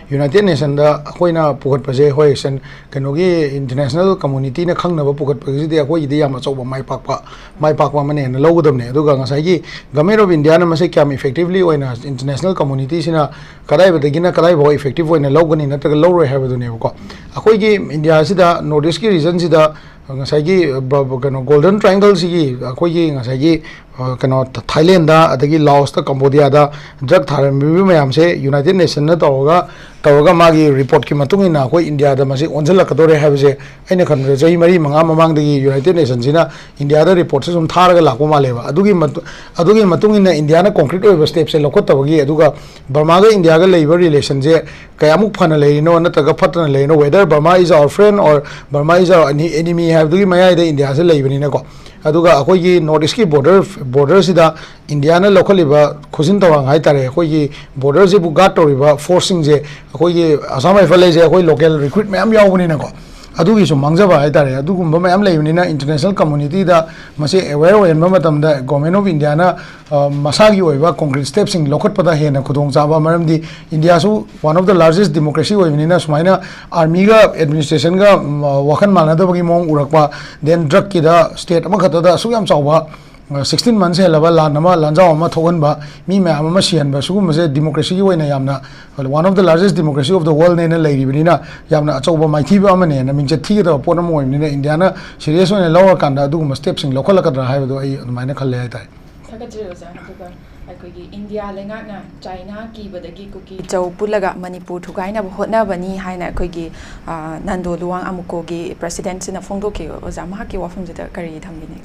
United Nation ꯗ ꯑꯩꯈꯣꯏꯅ ꯄꯨꯈꯠꯄꯁꯦ, ꯍꯣꯏ, ꯁꯦꯟ-, ꯀꯩꯅꯣꯒꯤ international community ꯅ ꯈꯪꯅꯕ ꯄꯨꯈꯠꯄꯁꯤꯗꯤ ꯑꯩꯈꯣꯏꯒꯤꯗꯤ ꯌꯥꯝ ꯑꯆꯧꯕ ꯃꯥꯏ ꯄꯥꯛꯄ, ꯃꯥꯏ ꯄꯥꯛꯄ ꯑꯃꯅꯦꯅ ꯂꯧꯒꯗꯕꯅꯦ꯫ ꯑꯗꯨꯒ ꯉꯁꯥꯏꯒꯤ Government of India ꯅ ꯃꯁꯤ ꯀꯌꯥꯝ effectively ꯑꯣꯏꯅ international community ꯁꯤꯅ ꯀꯗꯥꯏꯗꯒꯤꯅ ꯀꯗꯥꯏꯐꯥꯎ effective ꯑꯣꯏꯅ ꯂꯧꯒꯅꯤ ꯅꯠꯇ꯭ꯔꯒ ꯂꯧꯔꯣꯏ ꯍꯥꯏꯕꯗꯨꯅꯦꯕꯀꯣ꯫ ꯑꯩꯈꯣꯏꯒꯤ ꯏꯟꯗꯤꯌꯥꯁꯤꯗ, North East ꯀꯤ region ꯁꯤꯗ ꯉꯁꯥꯏꯒꯤ ꯕ- ꯕ- ꯀꯩꯅꯣ, ꯒꯣꯜꯗꯟ ꯇ꯭ꯔꯥꯏꯡꯒꯜꯁꯤꯒꯤ, ꯑꯩꯈꯣꯏꯒꯤ ꯉꯁꯥꯏꯒꯤ, ꯑ, ꯀꯩꯅꯣ, ꯊ- ꯊꯥꯏꯂꯦꯟꯗ, ꯑꯗꯒꯤ ꯂꯥꯑꯣꯁꯇ, ꯀꯝꯕꯣꯗꯤꯌꯥꯗ ꯗ꯭ꯔꯒ ꯊꯥꯔꯝꯃꯤꯕ ꯃꯌꯥꯝꯁꯦ ꯌꯨꯅꯥꯏꯇꯦꯗ ꯅꯦꯁꯟꯅ ꯇꯧꯔꯒ, ꯇꯧꯔꯒ ꯃꯥꯒꯤ ꯔꯤꯄꯣꯔꯠꯀꯤ ꯃꯇꯨꯡ ꯏꯟꯅ ꯑꯩꯈꯣꯏ ꯏꯟꯗꯤꯌꯥꯗ ꯃꯁꯤ ꯑꯣꯟꯁꯤꯜꯂꯛꯀꯗꯧꯔꯦ ꯍꯥꯏꯕꯁꯦ ꯑꯩꯅ ꯈꯟꯕꯗ ꯆꯍꯤ ꯃꯔꯤ ꯃꯉꯥ ꯃꯃꯥꯡꯗꯒꯤ ꯌꯨꯅꯥꯏꯇꯦꯗ ꯅꯦꯁꯟꯁꯤꯅ ꯏꯟꯗꯤꯌꯥꯗ ꯔꯤꯄꯣꯔꯠꯁꯦ ꯁꯨꯝ ꯊꯥꯔꯒ ꯂꯥꯛꯄ ꯃꯥꯜꯂꯦꯕ꯫ ꯑꯗꯨꯒꯤ ꯃꯇꯨ- ꯑꯗꯨꯒꯤ ꯃꯇꯨꯡ ꯏꯟꯅ ꯏꯟꯗꯤꯌꯥꯅ ꯀꯣꯡꯀ꯭ꯔꯤꯠ ꯑꯣꯏꯕ ꯁ꯭ꯇꯦꯞꯁꯦ ꯂꯧꯈꯠꯇꯕꯒꯤ, ꯑꯗꯨꯒ ꯕꯔꯃꯥꯒ ꯏꯟꯗꯤꯌꯥꯒ ꯂꯩꯕ ꯔꯤꯂꯦꯁꯟꯁꯦ ꯀꯌꯥꯃꯨꯛ ꯐꯅ ꯂꯩꯔꯤꯅꯣ ꯅꯠꯇ꯭ꯔꯒ ꯐꯠꯇꯅ ꯂꯩꯔꯤꯅꯣ, whether Burma is our friend or Burma is our enemy ꯍꯥꯏꯕꯗꯨꯒꯤ ꯃꯌꯥꯏꯗ ꯏꯟꯗꯤꯌꯥꯁꯦ ꯂꯩꯕꯅꯤꯅꯀꯣ꯫ ꯑꯗꯨꯒ ꯑꯩꯈꯣꯏꯒꯤ ꯅꯣꯔꯠ ꯏꯁꯀꯤ ꯕꯣꯔꯗꯔ, ꯕꯣꯔꯗꯔꯁꯤꯗ ꯏꯟꯗꯤꯌꯥꯅ ꯂꯧꯈꯠꯂꯤꯕ ꯈꯨꯖꯤꯟ ꯊꯧꯔꯥꯡ ꯍꯥꯏ ꯇꯥꯔꯦ, ꯑꯩꯈꯣꯏꯒꯤ ꯕꯣꯔꯗꯔꯁꯤꯕꯨ ꯒꯥꯔꯗ ꯇꯧꯔꯤꯕ ꯐꯣꯔꯁꯁꯤꯡꯁꯦ ꯑꯩꯈꯣꯏꯒꯤ ꯑꯁꯥꯝ ꯔꯥꯏꯐꯜ ꯍꯥꯏꯁꯦ ꯑꯩꯈꯣꯏ ꯂꯣꯀꯦꯜ ꯔꯤꯀ꯭ꯔꯨꯏꯠ ꯃꯌꯥꯝ ꯌꯥꯎꯕꯅꯤꯅꯀꯣ꯫ ꯑꯗꯨꯒꯤꯁꯨ ꯃꯥꯡꯖꯕ ꯍꯥꯏ ꯇꯥꯔꯦ꯫ ꯑꯗꯨꯒꯨꯝꯕ ꯃꯌꯥꯝ ꯂꯩꯕꯅꯤꯅ ꯏꯟꯇꯔꯅꯦꯁꯅꯦꯜ ꯀꯝꯃꯨꯅꯤꯇꯤꯗ ꯃꯁꯤ ꯑꯦꯋꯦꯌꯔ ꯑꯣꯏꯍꯟꯕ ꯃꯇꯝꯗ ꯒꯣꯔꯃꯦꯟ ꯑꯣꯐ ꯏꯟꯗꯤꯌꯥꯅ, ꯑ, ꯃꯁꯥꯒꯤ ꯑꯣꯏꯕ ꯀꯣꯡꯀ꯭ꯔꯤꯠ ꯁ꯭ꯇꯦꯞꯁꯤꯡ ꯂꯧꯈꯠꯄꯗ ꯍꯦꯟꯅ ꯈꯨꯗꯣꯡꯆꯥꯕ, ꯃꯔꯝꯗꯤ ꯏꯟꯗꯤꯌꯥꯁꯨ one of the largest democracy ꯑꯣꯏꯕꯅꯤꯅ ꯁꯨꯃꯥꯏꯅ ꯑꯥꯔꯃꯤꯒ ꯑꯦꯗꯃꯤꯅꯤꯁꯇ꯭ꯔꯦꯁꯟꯒ, ꯎꯝ, ꯋꯥꯈꯜ ꯃꯥꯟꯅꯗꯕꯒꯤ ꯃꯑꯣꯡ ꯎꯔꯛꯄ, then ꯗ꯭ꯔꯒꯀꯤꯗ ꯁ꯭ꯇꯦꯠ ꯑꯃꯈꯛꯇꯗ ꯑꯁꯨꯛ ꯌꯥꯝ ꯆꯥꯎꯕ, ꯑ, ꯁꯤꯛꯁꯇꯤꯟ ꯃꯟꯁ ꯍꯦꯜꯂꯕ ꯂꯥꯟ ꯑꯃ, ꯂꯥꯟꯖꯥꯎ ꯑꯃ ꯊꯣꯛꯍꯟꯕ, ꯃꯤ ꯃꯌꯥꯝ ꯑꯃ ꯁꯤꯍꯟꯕ, ꯁꯤꯒꯨꯝꯕꯁꯦ ꯗꯤꯃꯣꯀ꯭ꯔꯦꯁꯤꯒꯤ ꯑꯣꯏꯅ ꯌꯥꯝꯅ, one of the largest democracy of the worldꯅꯦꯅ ꯂꯩꯔꯤꯕꯅꯤꯅ ꯌꯥꯝꯅ ꯑꯆꯧꯕ ꯃꯥꯏꯊꯤꯕ ꯑꯃꯅꯦꯅ ꯃꯤꯡꯆꯠ ꯊꯤꯒꯗꯕ ꯄꯣꯠ ꯑꯃ ꯑꯣꯏꯕꯅꯤꯅ ꯏꯟꯗꯤꯌꯥꯅ ꯁꯤꯔꯤꯌꯁ ꯑꯣꯏꯅ ꯂꯧꯔꯀꯥꯟꯗ ꯑꯗꯨꯒꯨꯝꯕ ꯁ꯭ꯇꯦꯞꯁꯤꯡ ꯂꯧꯈꯠꯂꯛꯀꯗ꯭ꯔꯥ ꯍꯥꯏꯕꯗꯣ ꯑꯩ ꯑꯗꯨꯃꯥꯏꯅ ꯈꯜꯂꯦ ꯍꯥꯏ ꯇꯥꯔꯦ꯫ ꯊꯥꯒꯠꯆꯔꯤ ꯑꯣꯖꯥ꯫ ꯑꯗꯨꯒ ꯑꯩꯈꯣꯏꯒꯤ ꯏꯟꯗꯤꯌꯥ ꯂꯩꯉꯥꯛꯅ ꯆꯥꯏꯅꯥ ꯀꯤꯕꯗꯒꯤ ꯀꯨꯀꯤ ꯆꯧ ꯄꯨꯜꯂꯒ ꯃꯅꯤꯄꯨꯔ ꯊꯨꯒꯥꯏꯅꯕ ꯍꯣꯠꯅꯕꯅꯤ ꯍꯥꯏꯅ ꯑꯩꯈꯣꯏꯒꯤ, ꯑ, ꯅꯟꯗꯣ ꯂꯨꯋꯥꯡ ꯑꯃꯨꯀꯣꯒꯤ ꯄ꯭ꯔꯁꯤꯗꯦꯟꯁꯤꯅ ꯐꯣꯡꯗꯣꯛꯈꯤꯕ, ꯑꯣꯖꯥ, ꯃꯍꯥꯛꯀꯤ ꯋꯥꯐꯝꯁꯤꯗ ꯀꯔꯤ ꯊꯝꯕꯤꯅꯤꯡꯏ?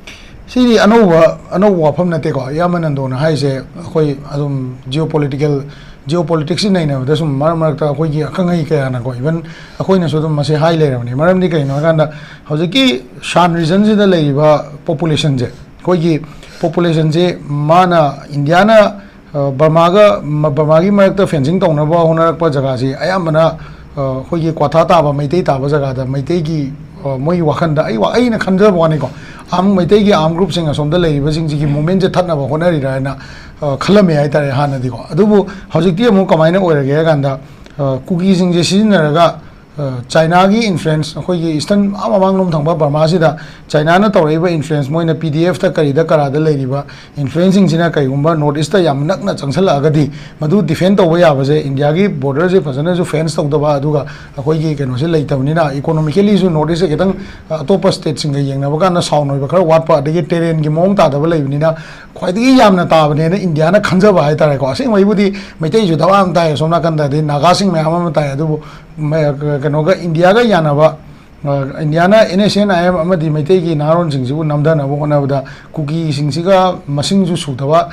ꯁꯤꯗꯤ ꯑꯅꯧꯕ, ꯑꯅꯧꯕ ꯋꯥꯐꯝ ꯅꯠꯇꯦꯀꯣ꯫ ꯏꯌꯥꯝꯕ ꯅꯟꯗꯣꯅ ꯍꯥꯏꯁꯦ ꯑꯩꯈꯣꯏ ꯑꯗꯨꯝ ꯖꯤꯑꯣ ꯄꯣꯂꯤꯇꯤꯀꯦꯜ, ꯖꯤꯑꯣ ꯄꯣꯂꯤꯇꯤꯛꯁꯁꯤ ꯅꯩꯅꯕꯗ ꯁꯨꯝ ꯃꯔꯛ ꯃꯔꯛꯇ ꯑꯩꯈꯣꯏꯒꯤ ꯑꯈꯪ ꯑꯍꯩ ꯀꯌꯥꯅꯀꯣ, ꯏꯚꯟ ꯑꯩꯈꯣꯏꯅꯁꯨ ꯑꯗꯨꯝ ꯃꯁꯤ ꯍꯥꯏ ꯂꯩꯔꯕꯅꯤ꯫ ꯃꯔꯝꯗꯤ ꯀꯩꯅꯣ ꯍꯥꯏꯀꯥꯟꯗ ꯍꯧꯖꯤꯛꯀꯤ ꯁꯥꯟ ꯔꯤꯖꯟꯁꯤꯗ ꯂꯩꯔꯤꯕ ꯄꯣꯄꯨꯂꯦꯁꯟꯁꯦ, ꯑꯩꯈꯣꯏꯒꯤ ꯄꯣꯄꯨꯂꯦꯁꯟꯁꯦ ꯃꯥꯅ, ꯏꯟꯗꯤꯌꯥꯅ, ꯑ, ꯕꯔꯃꯥꯒ, ꯃ-, ꯕꯔꯃꯥꯒꯤ ꯃꯔꯛꯇ ꯐꯦꯟꯁꯤꯡ ꯇꯧꯅꯕ ꯍꯣꯠꯅꯔꯛꯄ ꯖꯒꯥꯁꯤ ꯑꯌꯥꯝꯕꯅ, ꯑ, ꯑꯩꯈꯣꯏꯒꯤ ꯀ꯭ꯋꯥꯊꯥ ꯇꯥꯕ, ꯃꯩꯇꯩ ꯇꯥꯕ ꯖꯒꯥꯗ, ꯃꯩꯇꯩꯒꯤ, ꯑ, ꯃꯣꯏꯒꯤ ꯋꯥꯈꯜꯗ, ꯑꯩ ꯋꯥ-, ꯑꯩꯅ ꯈꯟꯖꯕ ꯋꯥꯅꯤꯀꯣ, ꯑꯥꯔꯝ, ꯃꯩꯇꯩꯒꯤ ꯑꯥꯔꯝ ꯒ꯭ꯔꯨꯞꯁꯤꯡ ꯑꯁꯣꯝꯗ ꯂꯩꯔꯤꯕꯁꯤꯡꯁꯤꯒꯤ ꯃꯨꯞꯃꯦꯟꯁꯦ ꯊꯠꯅꯕ ꯍꯣꯠꯅꯔꯤꯔꯥ ꯍꯥꯏꯅ, ꯑ, ꯈꯜꯂꯝꯃꯦ ꯍꯥꯏꯇꯥꯔꯦ ꯍꯥꯟꯅꯗꯤꯀꯣ꯫ ꯑꯗꯨꯕꯨ ꯍꯧꯖꯤꯛꯇꯤ ꯑꯃꯨꯛ ꯀꯃꯥꯏꯅ ꯑꯣꯏꯔꯒꯦ ꯍꯥꯏ ꯀꯥꯟꯗ, ꯑ, ꯀꯨꯀꯤꯁꯤꯡꯁꯦ ꯁꯤꯖꯤꯟꯅꯔꯒ ꯆꯥꯏꯅꯥꯒꯤ ꯏꯟꯐ꯭ꯂꯨꯌꯦꯟꯁ, ꯑꯩꯈꯣꯏꯒꯤ ꯏꯁꯇꯔꯟ ꯑꯥ ꯃꯃꯥꯡꯂꯣꯝ ꯊꯪꯕ ꯕꯔꯃꯥꯁꯤꯗ ꯆꯥꯏꯅꯥꯅ ꯇꯧꯔꯛꯏꯕ ꯏꯟꯐ꯭ꯂꯨꯌꯦꯟꯁ, ꯃꯣꯏꯅ ꯄꯤ ꯗꯤ ꯑꯦꯐꯇ ꯀꯔꯤꯗ ꯀꯔꯥꯗ ꯂꯩꯔꯤꯕ ꯏꯟꯐ꯭ꯂꯨꯌꯦꯟꯁꯁꯤꯡꯁꯤꯅ ꯀꯔꯤꯒꯨꯝꯕ ꯅꯣꯔꯠ ꯏꯁꯇ ꯌꯥꯝ ꯅꯛꯅ ꯆꯪꯁꯜꯂꯛꯑꯒꯗꯤ, ꯃꯗꯨ ꯗꯤꯐꯦꯟ ꯇꯧꯕ ꯌꯥꯕꯁꯦ ꯏꯟꯗꯤꯌꯥꯒꯤ ꯕꯣꯔꯗꯔꯁꯦ ꯐꯖꯅꯁꯨ ꯐꯦꯟꯁ ꯇꯧꯗꯕ, ꯑꯗꯨꯒ ꯑꯩꯈꯣꯏꯒꯤ ꯀꯩꯅꯣꯁꯦ ꯂꯩꯇꯕꯅꯤꯅ, ꯏꯀꯣꯅꯣꯃꯤꯀꯦꯂꯤꯁꯨ ꯅꯣꯔꯠ ꯏꯁꯁꯦ ꯈꯤꯇꯪ ꯑꯇꯣꯞꯄ ꯁ꯭ꯇꯦꯠꯁꯤꯡꯒ ꯌꯦꯡꯅꯕ ꯀꯥꯟꯗ ꯁꯥꯎꯟ ꯑꯣꯏꯕ ꯈꯔ ꯋꯥꯠꯄ, ꯑꯗꯒꯤ ꯇꯦꯔꯦꯟꯒꯤ ꯃꯑꯣꯡ ꯇꯥꯗꯕ ꯂꯩꯕꯅꯤꯅ, ꯈ꯭ꯋꯥꯏꯗꯒꯤ ꯌꯥꯝꯅ ꯇꯥꯕꯅꯦꯅ ꯏꯟꯗꯤꯌꯥꯅ ꯈꯟꯖꯕ ꯍꯥꯏꯇꯥꯔꯦꯀꯣ꯫ ꯑꯁꯦꯡꯕꯩꯕꯨꯗꯤ ꯃꯩꯇꯩꯁꯨ ꯗꯕꯥ ꯑꯃ ꯇꯥꯏ, ꯑꯁꯣꯝ ꯅꯥꯀꯟꯗ, ꯑꯗꯩ ꯅꯥꯒꯥꯁꯤꯡ ꯃꯌꯥꯝ ꯑꯃ ꯇꯥꯏ, ꯑꯗꯨꯕꯨ ꯃ-, ꯀꯩꯅꯣꯒ, ꯏꯟꯗꯤꯌꯥꯒ ꯌꯥꯅꯕ, ꯑ, ꯏꯟꯗꯤꯌꯥꯅ N S N I M ꯑꯃꯗꯤ ꯃꯩꯇꯩꯒꯤ ꯅꯍꯥꯔꯣꯟꯁꯤꯡꯁꯤꯕꯨ ꯅꯝꯊꯅꯕ ꯍꯣꯠꯅꯕꯗ ꯀꯨꯀꯤꯁꯤꯡꯁꯤꯒ ꯃꯁꯤꯡꯁꯨ ꯁꯨꯗꯕ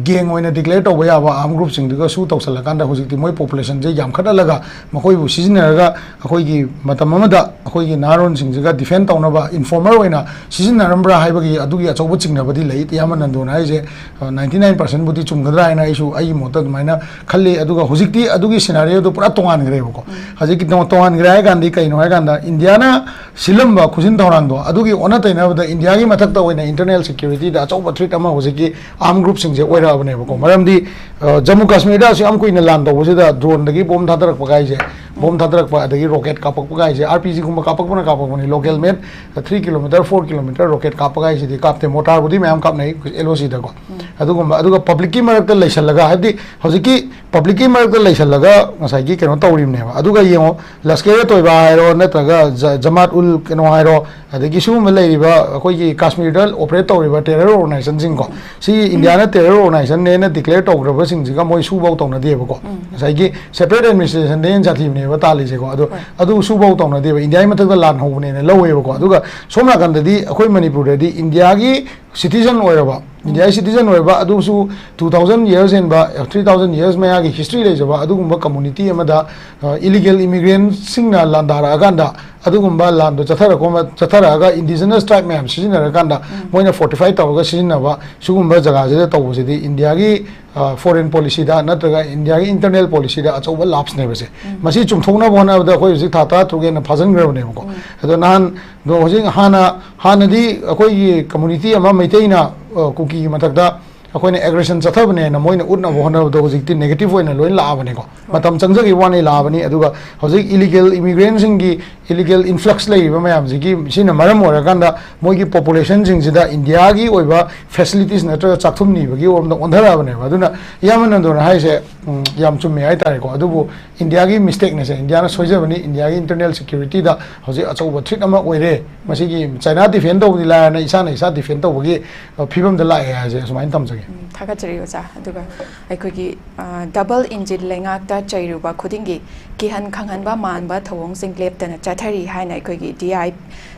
ꯒꯦꯡ ꯑꯣꯏꯅ ꯗꯤꯀ꯭ꯂꯦꯌꯔ ꯇꯧꯕ ꯌꯥꯕ ꯑꯥꯔꯝ ꯒ꯭ꯔꯨꯞꯁꯤꯡꯗꯨꯒꯁꯨ ꯇꯧꯁꯜꯂꯀꯥꯟꯗ ꯍꯧꯖꯤꯛꯇꯤ ꯃꯣꯏ ꯄꯣꯄꯨꯂꯦꯁꯟꯁꯦ ꯌꯥꯝꯈꯠꯍꯜꯂꯒ ꯃꯈꯣꯏꯕꯨ ꯁꯤꯖꯤꯟꯅꯔꯒ ꯑꯩꯈꯣꯏꯒꯤ ꯃꯇꯝ ꯑꯃꯗ ꯑꯩꯈꯣꯏꯒꯤ ꯅꯍꯥꯔꯣꯟꯁꯤꯡꯁꯤꯒ ꯗꯤꯐꯦꯟ ꯇꯧꯅꯕ ꯏꯟꯐꯣꯔꯃꯔ ꯑꯣꯏꯅ ꯁꯤꯖꯤꯟꯅꯔꯝꯕ꯭ꯔꯥ ꯍꯥꯏꯕꯒꯤ ꯑꯗꯨꯒꯤ ꯑꯆꯧꯕ ꯆꯤꯡꯅꯕꯗꯤ ꯂꯩ꯫ ꯏꯌꯥꯝꯕ ꯅꯟꯗꯣꯅ ꯍꯥꯏꯁꯦ, ꯑ, ninety nine percent ꯕꯨꯗꯤ ꯆꯨꯝꯒꯗ꯭ꯔꯥ ꯍꯥꯏꯅ ꯑꯩꯁꯨ ꯑꯩꯒꯤ ꯃꯣꯠꯇ ꯑꯗꯨꯃꯥꯏꯅ ꯈꯜꯂꯤ꯫ ꯑꯗꯨꯒ ꯍꯧꯖꯤꯛꯇꯤ ꯑꯗꯨꯒꯤ ꯁꯤꯅꯥꯔꯤꯑꯣꯗꯣ ꯄꯨꯔꯥ ꯇꯣꯉꯥꯟꯈ꯭ꯔꯦꯕꯀꯣ꯫ ꯍꯧꯖꯤꯛꯀꯤ ꯇꯣ-, ꯇꯣꯉꯥꯟꯈ꯭ꯔꯦ ꯍꯥꯏ ꯀꯥꯟꯗꯤ ꯀꯩꯅꯣ ꯍꯥꯏ ꯀꯥꯟꯗ, ꯏꯟꯗꯤꯌꯥꯅ ꯁꯤꯜꯂꯝꯕ ꯈꯨꯖꯤꯟ ꯊꯧꯔꯥꯡꯗꯣ, ꯑꯗꯨꯒꯤ ꯑꯣꯟꯅ ꯇꯩꯅꯕꯗ ꯏꯟꯗꯤꯌꯥꯒꯤ ꯃꯊꯛꯇ ꯑꯣꯏꯅ ꯏꯟꯇꯔꯅꯦꯜ ꯁꯦꯀ꯭ꯌꯨꯔꯤꯇꯤꯗ ꯑꯆꯧꯕ ꯊ꯭ꯔꯤꯠ ꯑꯃ ꯍꯧꯖꯤꯛꯀꯤ ꯑꯥꯔꯝ ꯒ꯭ꯔꯨꯞꯁꯤꯡꯁꯦ ꯑꯣꯏꯔꯛꯑꯕꯅꯦꯕꯀꯣ꯫ ꯃꯔꯝꯗꯤ, ꯑ, ꯖꯝꯃꯨ ꯀꯥꯁꯃꯤꯔꯗ ꯑꯁꯨꯛ ꯌꯥꯝ ꯀꯨꯏꯅ ꯂꯥꯟ ꯇꯧꯕꯁꯤꯗ ꯗ꯭ꯔꯣꯟꯗꯒꯤ ꯕꯣꯝ ꯊꯥꯗꯔꯛꯄ ꯀꯥꯏꯁꯦ, ꯕꯣꯝ ꯊꯥꯗꯔꯛꯄ, ꯑꯗꯒꯤ ꯔꯣꯀꯦꯠ ꯀꯥꯞꯄꯛꯄ ꯀꯥꯏꯁꯦ, ꯑꯥꯔ ꯄꯤ ꯖꯤꯒꯨꯝꯕ ꯀꯥꯞꯄꯛꯄꯅ ꯀꯥꯞꯄꯛꯄꯅꯤ, ꯂꯣꯀꯦꯜ ꯃꯦꯠ three kilometre, four kilometre rocket ꯀꯥꯞꯄ ꯀꯥꯏꯁꯤꯗꯤ ꯀꯥꯞꯇꯦ, ꯃꯣꯇꯥꯔꯕꯨꯗꯤ ꯃꯌꯥꯝ ꯀꯥꯞꯅꯩ ꯑꯦꯜ ꯑꯣ ꯁꯤꯗꯀꯣ꯫ ꯑꯗꯨꯒꯨꯝꯕ, ꯑꯗꯨꯒ ꯄꯕ꯭ꯂꯤꯛꯀꯤ ꯃꯔꯛꯇ ꯂꯩꯁꯜꯂꯒ, ꯍꯥꯏꯕꯗꯤ ꯍꯧꯖꯤꯛꯀꯤ ꯄꯕ꯭ꯂꯤꯛꯀꯤ ꯃꯔꯛꯇ ꯂꯩꯁꯜꯂꯒ ꯉꯁꯥꯏꯒꯤ ꯀꯩꯅꯣ ꯇꯧꯔꯤꯕꯅꯦꯕ꯫ ꯑꯗꯨꯒ ꯌꯦꯡꯉꯣ, ꯂꯁꯀꯦꯔ ꯇꯣꯏꯕꯥ ꯍꯥꯏꯔꯣ, ꯅꯠꯇ꯭ꯔꯒ ꯖ-, ꯖꯃꯥꯠ ꯎꯜ ꯀꯩꯅꯣ ꯍꯥꯏꯔꯣ, ꯑꯗꯒꯤ ꯁꯤꯒꯨꯝꯕ ꯂꯩꯔꯤꯕ ꯑꯩꯈꯣꯏꯒꯤ ꯀꯥꯁꯃꯤꯔꯗ ꯑꯣꯄꯔꯦꯠ ꯇꯧꯔꯤꯕ ꯇꯦꯔꯔ ꯑꯣꯔꯒꯅꯥꯏꯖꯦꯁꯟꯁꯤꯡꯀꯣ, ꯁꯤ ꯏꯟꯗꯤꯌꯥꯅ ꯇꯦꯔꯔ ꯑꯣꯔꯒꯅꯥꯏꯖꯦꯁꯟꯅꯦꯅ ꯗꯤꯀ꯭ꯂꯦꯌꯔ ꯇꯧꯈ꯭ꯔꯕꯁꯤꯡꯁꯤꯒ ꯃꯣꯏ ꯁꯨꯐꯧ ꯇꯧꯅꯗꯦꯕꯀꯣ꯫ ꯉꯁꯥꯏꯒꯤ ꯁꯦꯄꯔꯦꯠ ꯑꯦꯗꯃꯤꯅꯤꯁꯇ꯭ꯔꯦꯁꯟꯗ ꯍꯦꯟꯅ ꯁꯥꯊꯤꯕꯅꯦꯕ ꯇꯥꯜꯂꯤꯁꯦꯀꯣ꯫ ꯑꯗꯨ, ꯍꯣꯏ꯫ ꯑꯗꯨ ꯁꯨꯐꯧ ꯇꯧꯅꯗꯦꯕ, ꯏꯟꯗꯤꯌꯥꯒꯤ ꯃꯊꯛꯇ ꯂꯥꯟ ꯍꯧꯕꯅꯦꯅ ꯂꯧꯋꯦꯕꯀꯣ꯫ ꯑꯗꯨꯒ ꯁꯣꯝ ꯅꯥꯀꯟꯗꯗꯤ ꯑꯩꯈꯣꯏ ꯃꯅꯤꯄꯨꯔꯗꯗꯤ ꯏꯟꯗꯤꯌꯥꯒꯤ ꯁꯤꯇꯤꯖꯟ ꯑꯣꯏꯔꯕ, ꯏꯟꯗꯤꯌꯥꯒꯤ ꯁꯤꯇꯤꯖꯟ ꯑꯣꯏꯔꯕ, ꯑꯗꯨꯁꯨ two thousand years ꯍꯦꯟꯕ, three thousand years ꯃꯌꯥꯒꯤ ꯍꯤꯁꯇ꯭ꯔꯤ ꯂꯩꯖꯕ ꯑꯗꯨꯒꯨꯝꯕ ꯀꯝꯃꯨꯅꯤꯇꯤ ꯑꯃꯗ, ꯑ, ꯏꯂꯤꯒꯦꯜ ꯏꯃꯤꯒ꯭ꯔꯦꯟꯁꯤꯡꯅ ꯂꯥꯟꯗꯥꯔꯛꯑꯀꯥꯟꯗ, ꯑꯗꯨꯒꯨꯝꯕ ꯂꯥꯟꯗꯣ ꯆꯠꯊꯔꯛꯄ ꯃ-, ꯆꯠꯊꯔꯛꯑꯒ ꯏꯟꯗꯤꯖꯤꯅꯁ ꯇ꯭ꯔꯥꯏꯕ ꯃꯌꯥꯝ ꯁꯤꯖꯤꯟꯅꯔꯀꯥꯟꯗ, ꯃꯣꯏꯅ ꯐꯣꯔꯇꯤꯐꯥꯏ ꯇꯧꯔꯒ ꯁꯤꯖꯤꯟꯅꯕ ꯁꯤꯒꯨꯝꯕ ꯖꯒꯥꯁꯤꯗ ꯇꯧꯕꯁꯤꯗꯤ ꯏꯟꯗꯤꯌꯥꯒꯤ, ꯑ, ꯐꯣꯔꯦꯟ ꯄꯣꯂꯤꯁꯤꯗ ꯅꯠꯇ꯭ꯔꯒ ꯏꯟꯗꯤꯌꯥꯒꯤ ꯏꯟꯇꯔꯅꯦꯜ ꯄꯣꯂꯤꯁꯤꯗ ꯑꯆꯧꯕ ꯂꯥꯞꯁꯅꯦꯕꯁꯦ꯫ ꯃꯁꯤ ꯆꯨꯝꯊꯣꯛꯅꯕ ꯍꯣꯠꯅꯕꯗ ꯑꯩꯈꯣꯏ ꯍꯧꯖꯤꯛ ꯊꯥ ꯇꯔꯥ ꯇꯔꯨꯛ ꯍꯦꯟꯅ ꯐꯥꯖꯤꯟꯈ꯭ꯔꯕꯅꯦꯕꯀꯣ꯫ ꯑꯗꯣ ꯅꯍꯥꯟ, ꯑꯗꯣ ꯍꯧꯖꯤꯛ ꯍꯥꯟꯅ, ꯍꯥꯟꯅꯗꯤ ꯑꯩꯈꯣꯏꯒꯤ ꯀꯝꯃꯨꯅꯤꯇꯤ ꯑꯃ ꯃꯩꯇꯩꯅ, ꯑ, ꯀꯨꯀꯤꯒꯤ ꯃꯊꯛꯇ ꯑꯩꯈꯣꯏꯅ ꯑꯦꯒ꯭ꯔꯦꯁꯟ ꯆꯠꯊꯕꯅꯦꯅ ꯃꯣꯏꯅ ꯎꯠꯅꯕ ꯍꯣꯠꯅꯕꯗꯣ ꯍꯧꯖꯤꯛꯇꯤ ꯅꯦꯒꯦꯇꯤꯚ ꯑꯣꯏꯅ ꯂꯣꯏ ꯂꯥꯛꯑꯕꯅꯤꯀꯣ꯫ ꯃꯇꯝ ꯆꯪꯖꯈꯤꯕ ꯋꯥꯅꯤ ꯂꯥꯛꯑꯕꯅꯤ꯫ ꯑꯗꯨꯒ ꯍꯧꯖꯤꯛ ꯏꯂꯤꯒꯦꯜ ꯏꯃꯤꯒ꯭ꯔꯦꯟꯁꯤꯡꯒꯤ, ꯏꯂꯤꯒꯦꯜ ꯏꯟꯐ꯭ꯂꯛꯁ ꯂꯩꯔꯤꯕ ꯃꯌꯥꯝꯁꯤꯒꯤ, ꯁꯤꯅ ꯃꯔꯝ ꯑꯣꯏꯔꯀꯥꯟꯗ ꯃꯣꯏꯒꯤ ꯄꯣꯄꯨꯂꯦꯁꯟꯁꯤꯡꯁꯤꯗ ꯏꯟꯗꯤꯌꯥꯒꯤ ꯑꯣꯏꯕ ꯐꯦꯁꯤꯂꯤꯇꯤꯁ ꯅꯠꯇ꯭ꯔꯒ ꯆꯥꯛꯊꯨꯝ ꯅꯤꯕꯒꯤ ꯔꯣꯝꯗ ꯑꯣꯟꯊꯔꯛꯑꯕꯅꯦꯕ꯫ ꯑꯗꯨꯅ ꯏꯌꯥꯝꯕ ꯅꯟꯗꯣꯅ ꯍꯥꯏꯁꯦ, ꯎꯝ, ꯌꯥꯝ ꯆꯨꯝꯃꯦ ꯍꯥꯏꯇꯥꯔꯦꯀꯣ꯫ ꯑꯗꯨꯕꯨ ꯏꯟꯗꯤꯌꯥꯒꯤ ꯃꯤꯁꯇꯦꯛꯅꯦꯁꯦ, ꯏꯟꯗꯤꯌꯥꯅ ꯁꯣꯏꯖꯕꯅꯤ꯫ ꯏꯟꯗꯤꯌꯥꯒꯤ ꯏꯟꯇꯔꯅꯦꯜ ꯁꯦꯀ꯭ꯌꯨꯔꯤꯇꯤꯗ ꯍꯧꯖꯤꯛ ꯑꯆꯧꯕ ꯊ꯭ꯔꯤꯠ ꯑꯃ ꯑꯣꯏꯔꯦ꯫ ꯃꯁꯤꯒꯤ ꯆꯥꯏꯅꯥ ꯗꯤꯐꯦꯟ ꯇꯧꯕꯗꯤ ꯂꯥꯏꯔꯅ ꯏꯁꯥꯅ ꯏꯁꯥ ꯗꯤꯐꯦꯟ ꯇꯧꯕꯒꯤ, ꯑ, ꯐꯤꯕꯝꯗ ꯂꯥꯛꯑꯦ ꯍꯥꯏꯁꯦ ꯑꯁꯨꯃꯥꯏꯅ ꯊꯝꯖꯒꯦ꯫ ꯎꯝ, ꯊꯥꯒꯠꯆꯔꯤ ꯑꯣꯖꯥ꯫ ꯑꯗꯨꯒ ꯑꯩꯈꯣꯏꯒꯤ, ꯑ, ꯗꯕꯜ ꯏꯟꯖꯤꯟ ꯂꯩꯉꯥꯛꯇ ꯆꯩꯔꯨꯕ ꯈꯨꯗꯤꯡꯒꯤ ꯀꯤꯍꯟ ꯈꯪꯍꯟꯕ ꯃꯥꯟꯕ ꯊꯧꯑꯣꯡꯁꯤꯡ ꯂꯦꯞꯇꯅ ꯆꯠꯊꯔꯤ ꯍꯥꯏꯅ ꯑꯩꯈꯣꯏꯒꯤ D I,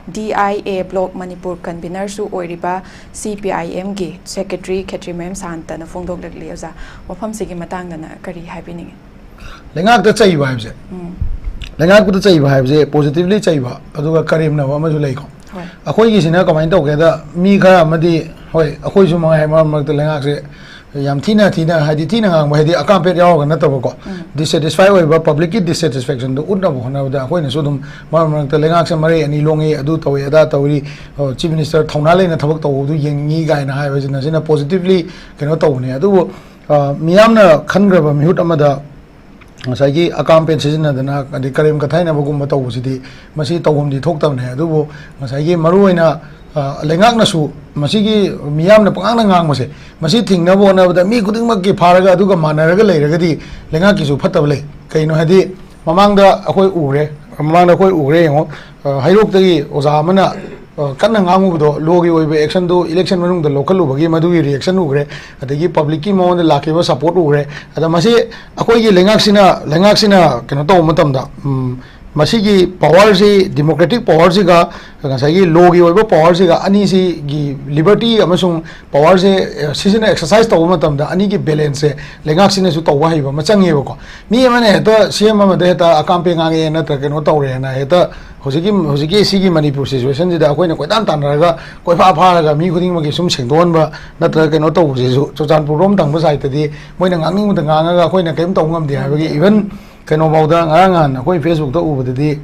D I A block Manipur ꯀꯟꯚꯤꯅꯔꯁꯨ ꯑꯣꯏꯔꯤꯕ C P I Mꯒꯤ ꯁꯦꯀ꯭ꯔꯦꯇꯔꯤ ꯈꯦꯇ꯭ꯔꯤꯃꯌꯨꯝ ꯁꯥꯟꯇꯅ ꯐꯣꯡꯗꯣꯛꯂꯛꯂꯤ꯫ ꯑꯣꯖꯥ, ꯋꯥꯐꯝꯁꯤꯒꯤ ꯃꯇꯥꯡꯗꯅ ꯀꯔꯤ ꯍꯥꯏꯕꯤꯅꯤꯡꯉꯤ? ꯂꯩꯉꯥꯛꯇ ꯆꯩꯕ ꯍꯥꯏꯕꯁꯦ, ꯎꯝ, ꯂꯩꯉꯥꯛꯄꯗ ꯆꯩꯕ ꯍꯥꯏꯕꯁꯦ ꯄꯣꯖꯤꯇꯤꯚꯂꯤ ꯆꯩꯕ, ꯑꯗꯨꯒ ꯀꯔꯦꯝꯅꯕ ꯑꯃꯁꯨ ꯂꯩꯀꯣ꯫ ꯍꯣꯏ꯫ ꯑꯩꯈꯣꯏꯒꯤꯁꯤꯅ ꯀꯃꯥꯏꯅ ꯇꯧꯒꯦꯗ, ꯃꯤ ꯈꯔ ꯑꯃꯗꯤ, ꯍꯣꯏ, ꯑꯩꯈꯣꯏꯁꯨ ꯃꯉꯥꯏ, ꯃꯔꯛ ꯃꯔꯛꯇ ꯂꯩꯉꯥꯛꯁꯦ ꯌꯥꯝ ꯊꯤꯅ, ꯊꯤꯅ, ꯍꯥꯏꯗꯤ ꯊꯤꯅ ꯉꯥꯡꯕ ꯍꯥꯏꯗꯤ ꯑꯀꯥꯝꯄꯦꯠ ꯌꯥꯎꯔꯒ ꯅꯠꯇꯕꯀꯣ, ꯎꯝ꯫ ꯗꯤꯁꯁꯦꯇꯤꯁꯐꯥꯏ ꯑꯣꯏꯕ ꯄꯕ꯭ꯂꯤꯛꯀꯤ ꯗꯤꯁꯁꯦꯇꯤꯁꯐꯦꯛꯁꯟꯗꯨ ꯎꯠꯅꯕ ꯍꯣꯠꯅꯕꯗ ꯑꯩꯈꯣꯏꯅꯁꯨ ꯑꯗꯨꯝ ꯃꯔꯛ ꯃꯔꯛꯇ ꯂꯩꯉꯥꯛꯁꯦ ꯃꯔꯩ ꯑꯅꯤ ꯂꯣꯡꯉꯤ, ꯑꯗꯨ ꯇꯧꯏ, ꯑꯗꯥ ꯇꯧꯏ, ꯆꯤꯐ ꯃꯤꯅꯤꯁꯇꯔ ꯊꯧꯅꯥ ꯂꯩꯅ ꯊꯕꯛ ꯇꯧꯕꯗꯨ ꯌꯦꯡꯉꯤ ꯀꯥꯏꯅ ꯍꯥꯏꯕꯁꯤꯅ, ꯁꯤꯅ ꯄꯣꯖꯤꯇꯤꯚꯂꯤ ꯀꯩꯅꯣ ꯇꯧꯕꯅꯦ꯫ ꯑꯗꯨꯕꯨ, ꯑ, ꯃꯤꯌꯥꯝꯅ ꯈꯟꯈ꯭ꯔꯕ ꯃꯤꯍꯨꯠ ꯑꯃꯗ ꯉꯁꯥꯏꯒꯤ ꯑꯀꯥꯝꯄꯦꯠ ꯁꯤꯖꯤꯟꯅꯗꯅ ꯑꯗꯩ ꯀꯔꯦꯝ ꯀꯊꯥꯏꯅꯕꯒꯨꯝꯕ ꯇꯧꯕꯁꯤꯗꯤ ꯃꯁꯤ ꯇꯧꯐꯝꯗꯤ ꯊꯣꯛꯇꯕꯅꯦ꯫ ꯑꯗꯨꯕꯨ ꯉꯁꯥꯏꯒꯤ ꯃꯔꯨꯑꯣꯏꯅ, ꯑ, ꯂꯩꯉꯥꯛꯅꯁꯨ ꯃꯁꯤꯒꯤ ꯃꯤꯌꯥꯝꯅ ꯄꯉꯥꯡꯗ ꯉꯥꯡꯕꯁꯦ, ꯃꯁꯤ ꯊꯤꯡꯅꯕ ꯍꯣꯠꯅꯕꯗ ꯃꯤ ꯈꯨꯗꯤꯡꯃꯛꯀꯤ ꯐꯥꯔꯒ ꯑꯗꯨꯒ ꯃꯥꯟꯅꯔꯒ ꯂꯩꯔꯒꯗꯤ ꯂꯩꯉꯥꯛꯀꯤꯁꯨ ꯐꯠꯇꯕ ꯂꯩ꯫ ꯀꯩꯅꯣ ꯍꯥꯏꯗꯤ ꯃꯃꯥꯡꯗ ꯑꯩꯈꯣꯏ ꯎꯈ꯭ꯔꯦ, ꯃꯃꯥꯡꯗ ꯑꯩꯈꯣꯏ ꯎꯈ꯭ꯔꯦ ꯌꯦꯡꯉꯣ, ꯑ, ꯍꯩꯔꯣꯛꯇꯒꯤ ꯑꯣꯖꯥ ꯑꯃꯅ, ꯑ, ꯀꯟꯅ ꯉꯥꯡꯉꯨꯕꯗꯣ, ꯂꯣꯒꯤ ꯑꯣꯏꯕ ꯑꯦꯛꯁꯟꯗꯨ ꯏꯂꯦꯛꯁꯟ ꯃꯅꯨꯡꯗ ꯂꯧꯈꯠꯂꯨꯕꯒꯤ ꯃꯗꯨꯒꯤ ꯔꯤꯌꯦꯛꯁꯟ ꯎꯈ꯭ꯔꯦ, ꯑꯗꯒꯤ ꯄꯕ꯭ꯂꯤꯛꯀꯤ ꯃꯉꯣꯟꯗ ꯂꯥꯛꯈꯤꯕ ꯁꯄꯣꯔꯠ ꯎꯈ꯭ꯔꯦ꯫ ꯑꯗ ꯃꯁꯤ ꯑꯩꯈꯣꯏꯒꯤ ꯂꯩꯉꯥꯛꯁꯤꯅ, ꯂꯩꯉꯥꯛꯁꯤꯅ ꯀꯩꯅꯣ ꯇꯧꯕ ꯃꯇꯝꯗ, ꯎꯝ, ꯃꯁꯤꯒꯤ ꯄꯋꯥꯔꯁꯤ, ꯗꯤꯃꯣꯀ꯭ꯔꯦꯇꯤꯛ ꯄꯋꯥꯔꯁꯤꯒ ꯉꯁꯥꯏꯒꯤ ꯂꯣꯒꯤ ꯑꯣꯏꯕ ꯄꯋꯥꯔꯁꯤꯒ, ꯑꯅꯤꯁꯤꯒꯤ ꯂꯤꯕꯔꯇꯤ ꯑꯃꯁꯨꯡ ꯄꯋꯥꯔꯁꯦ, ꯑ, ꯁꯤꯖꯤꯟꯅ, ꯑꯦꯛꯁꯔꯁꯥꯏꯁ ꯇꯧꯕ ꯃꯇꯝꯗ ꯑꯅꯤꯒꯤ ꯕꯦꯂꯦꯟꯁꯁꯦ ꯂꯩꯉꯥꯛꯁꯤꯅꯁꯨ ꯇꯧꯕ ꯍꯩꯕ ꯑꯃ ꯆꯪꯉꯦꯕꯀꯣ꯫ ꯃꯤ ꯑꯃꯅ ꯍꯦꯛꯇ ꯁꯤ ꯑꯦꯝ ꯑꯃꯗ ꯍꯦꯛꯇ ꯑꯀꯥꯝꯄꯦ ꯉꯥꯡꯉꯦ ꯅꯠꯇ꯭ꯔꯒ ꯀꯩꯅꯣ ꯇꯧꯔꯦꯅ ꯍꯦꯛꯇ ꯍꯧꯖꯤꯛꯀꯤ, ꯍꯧꯖꯤꯛꯀꯤ ꯁꯤꯒꯤ ꯃꯅꯤꯄꯨꯔ ꯁꯤꯆꯨꯋꯦꯁꯟꯁꯤꯗ ꯑꯩꯈꯣꯏꯅ ꯀꯣꯏꯇꯥꯟ ꯇꯥꯟꯅꯔꯒ ꯀꯣꯏꯐꯥ ꯐꯥꯔꯒ ꯃꯤ ꯈꯨꯗꯤꯡꯃꯛꯀꯤ ꯁꯨꯝ ꯁꯦꯡꯗꯣꯛꯍꯟꯕ ꯅꯠꯇ꯭ꯔꯒ ꯀꯩꯅꯣ ꯇꯧꯕꯁꯤꯁꯨ ꯆꯨꯔꯆꯥꯟꯄꯨꯔꯔꯣꯝ ꯊꯪꯕ ꯁꯥꯏꯠꯇꯗꯤ ꯃꯣꯏꯅ ꯉꯥꯡꯅꯤꯡꯕꯗ ꯉꯥꯡꯉꯒ ꯑꯩꯈꯣꯏꯅ ꯀꯔꯤꯝ ꯇꯧꯕ ꯉꯝꯗꯦ ꯍꯥꯏꯕꯒꯤ, ꯏꯚꯟ ꯀꯩꯅꯣꯐꯥꯎꯗ ꯉꯔꯥꯡ ꯅꯍꯥꯟ ꯑꯩꯈꯣꯏ ꯐꯦꯁꯕꯨꯛꯇ ꯎꯕꯗꯗꯤ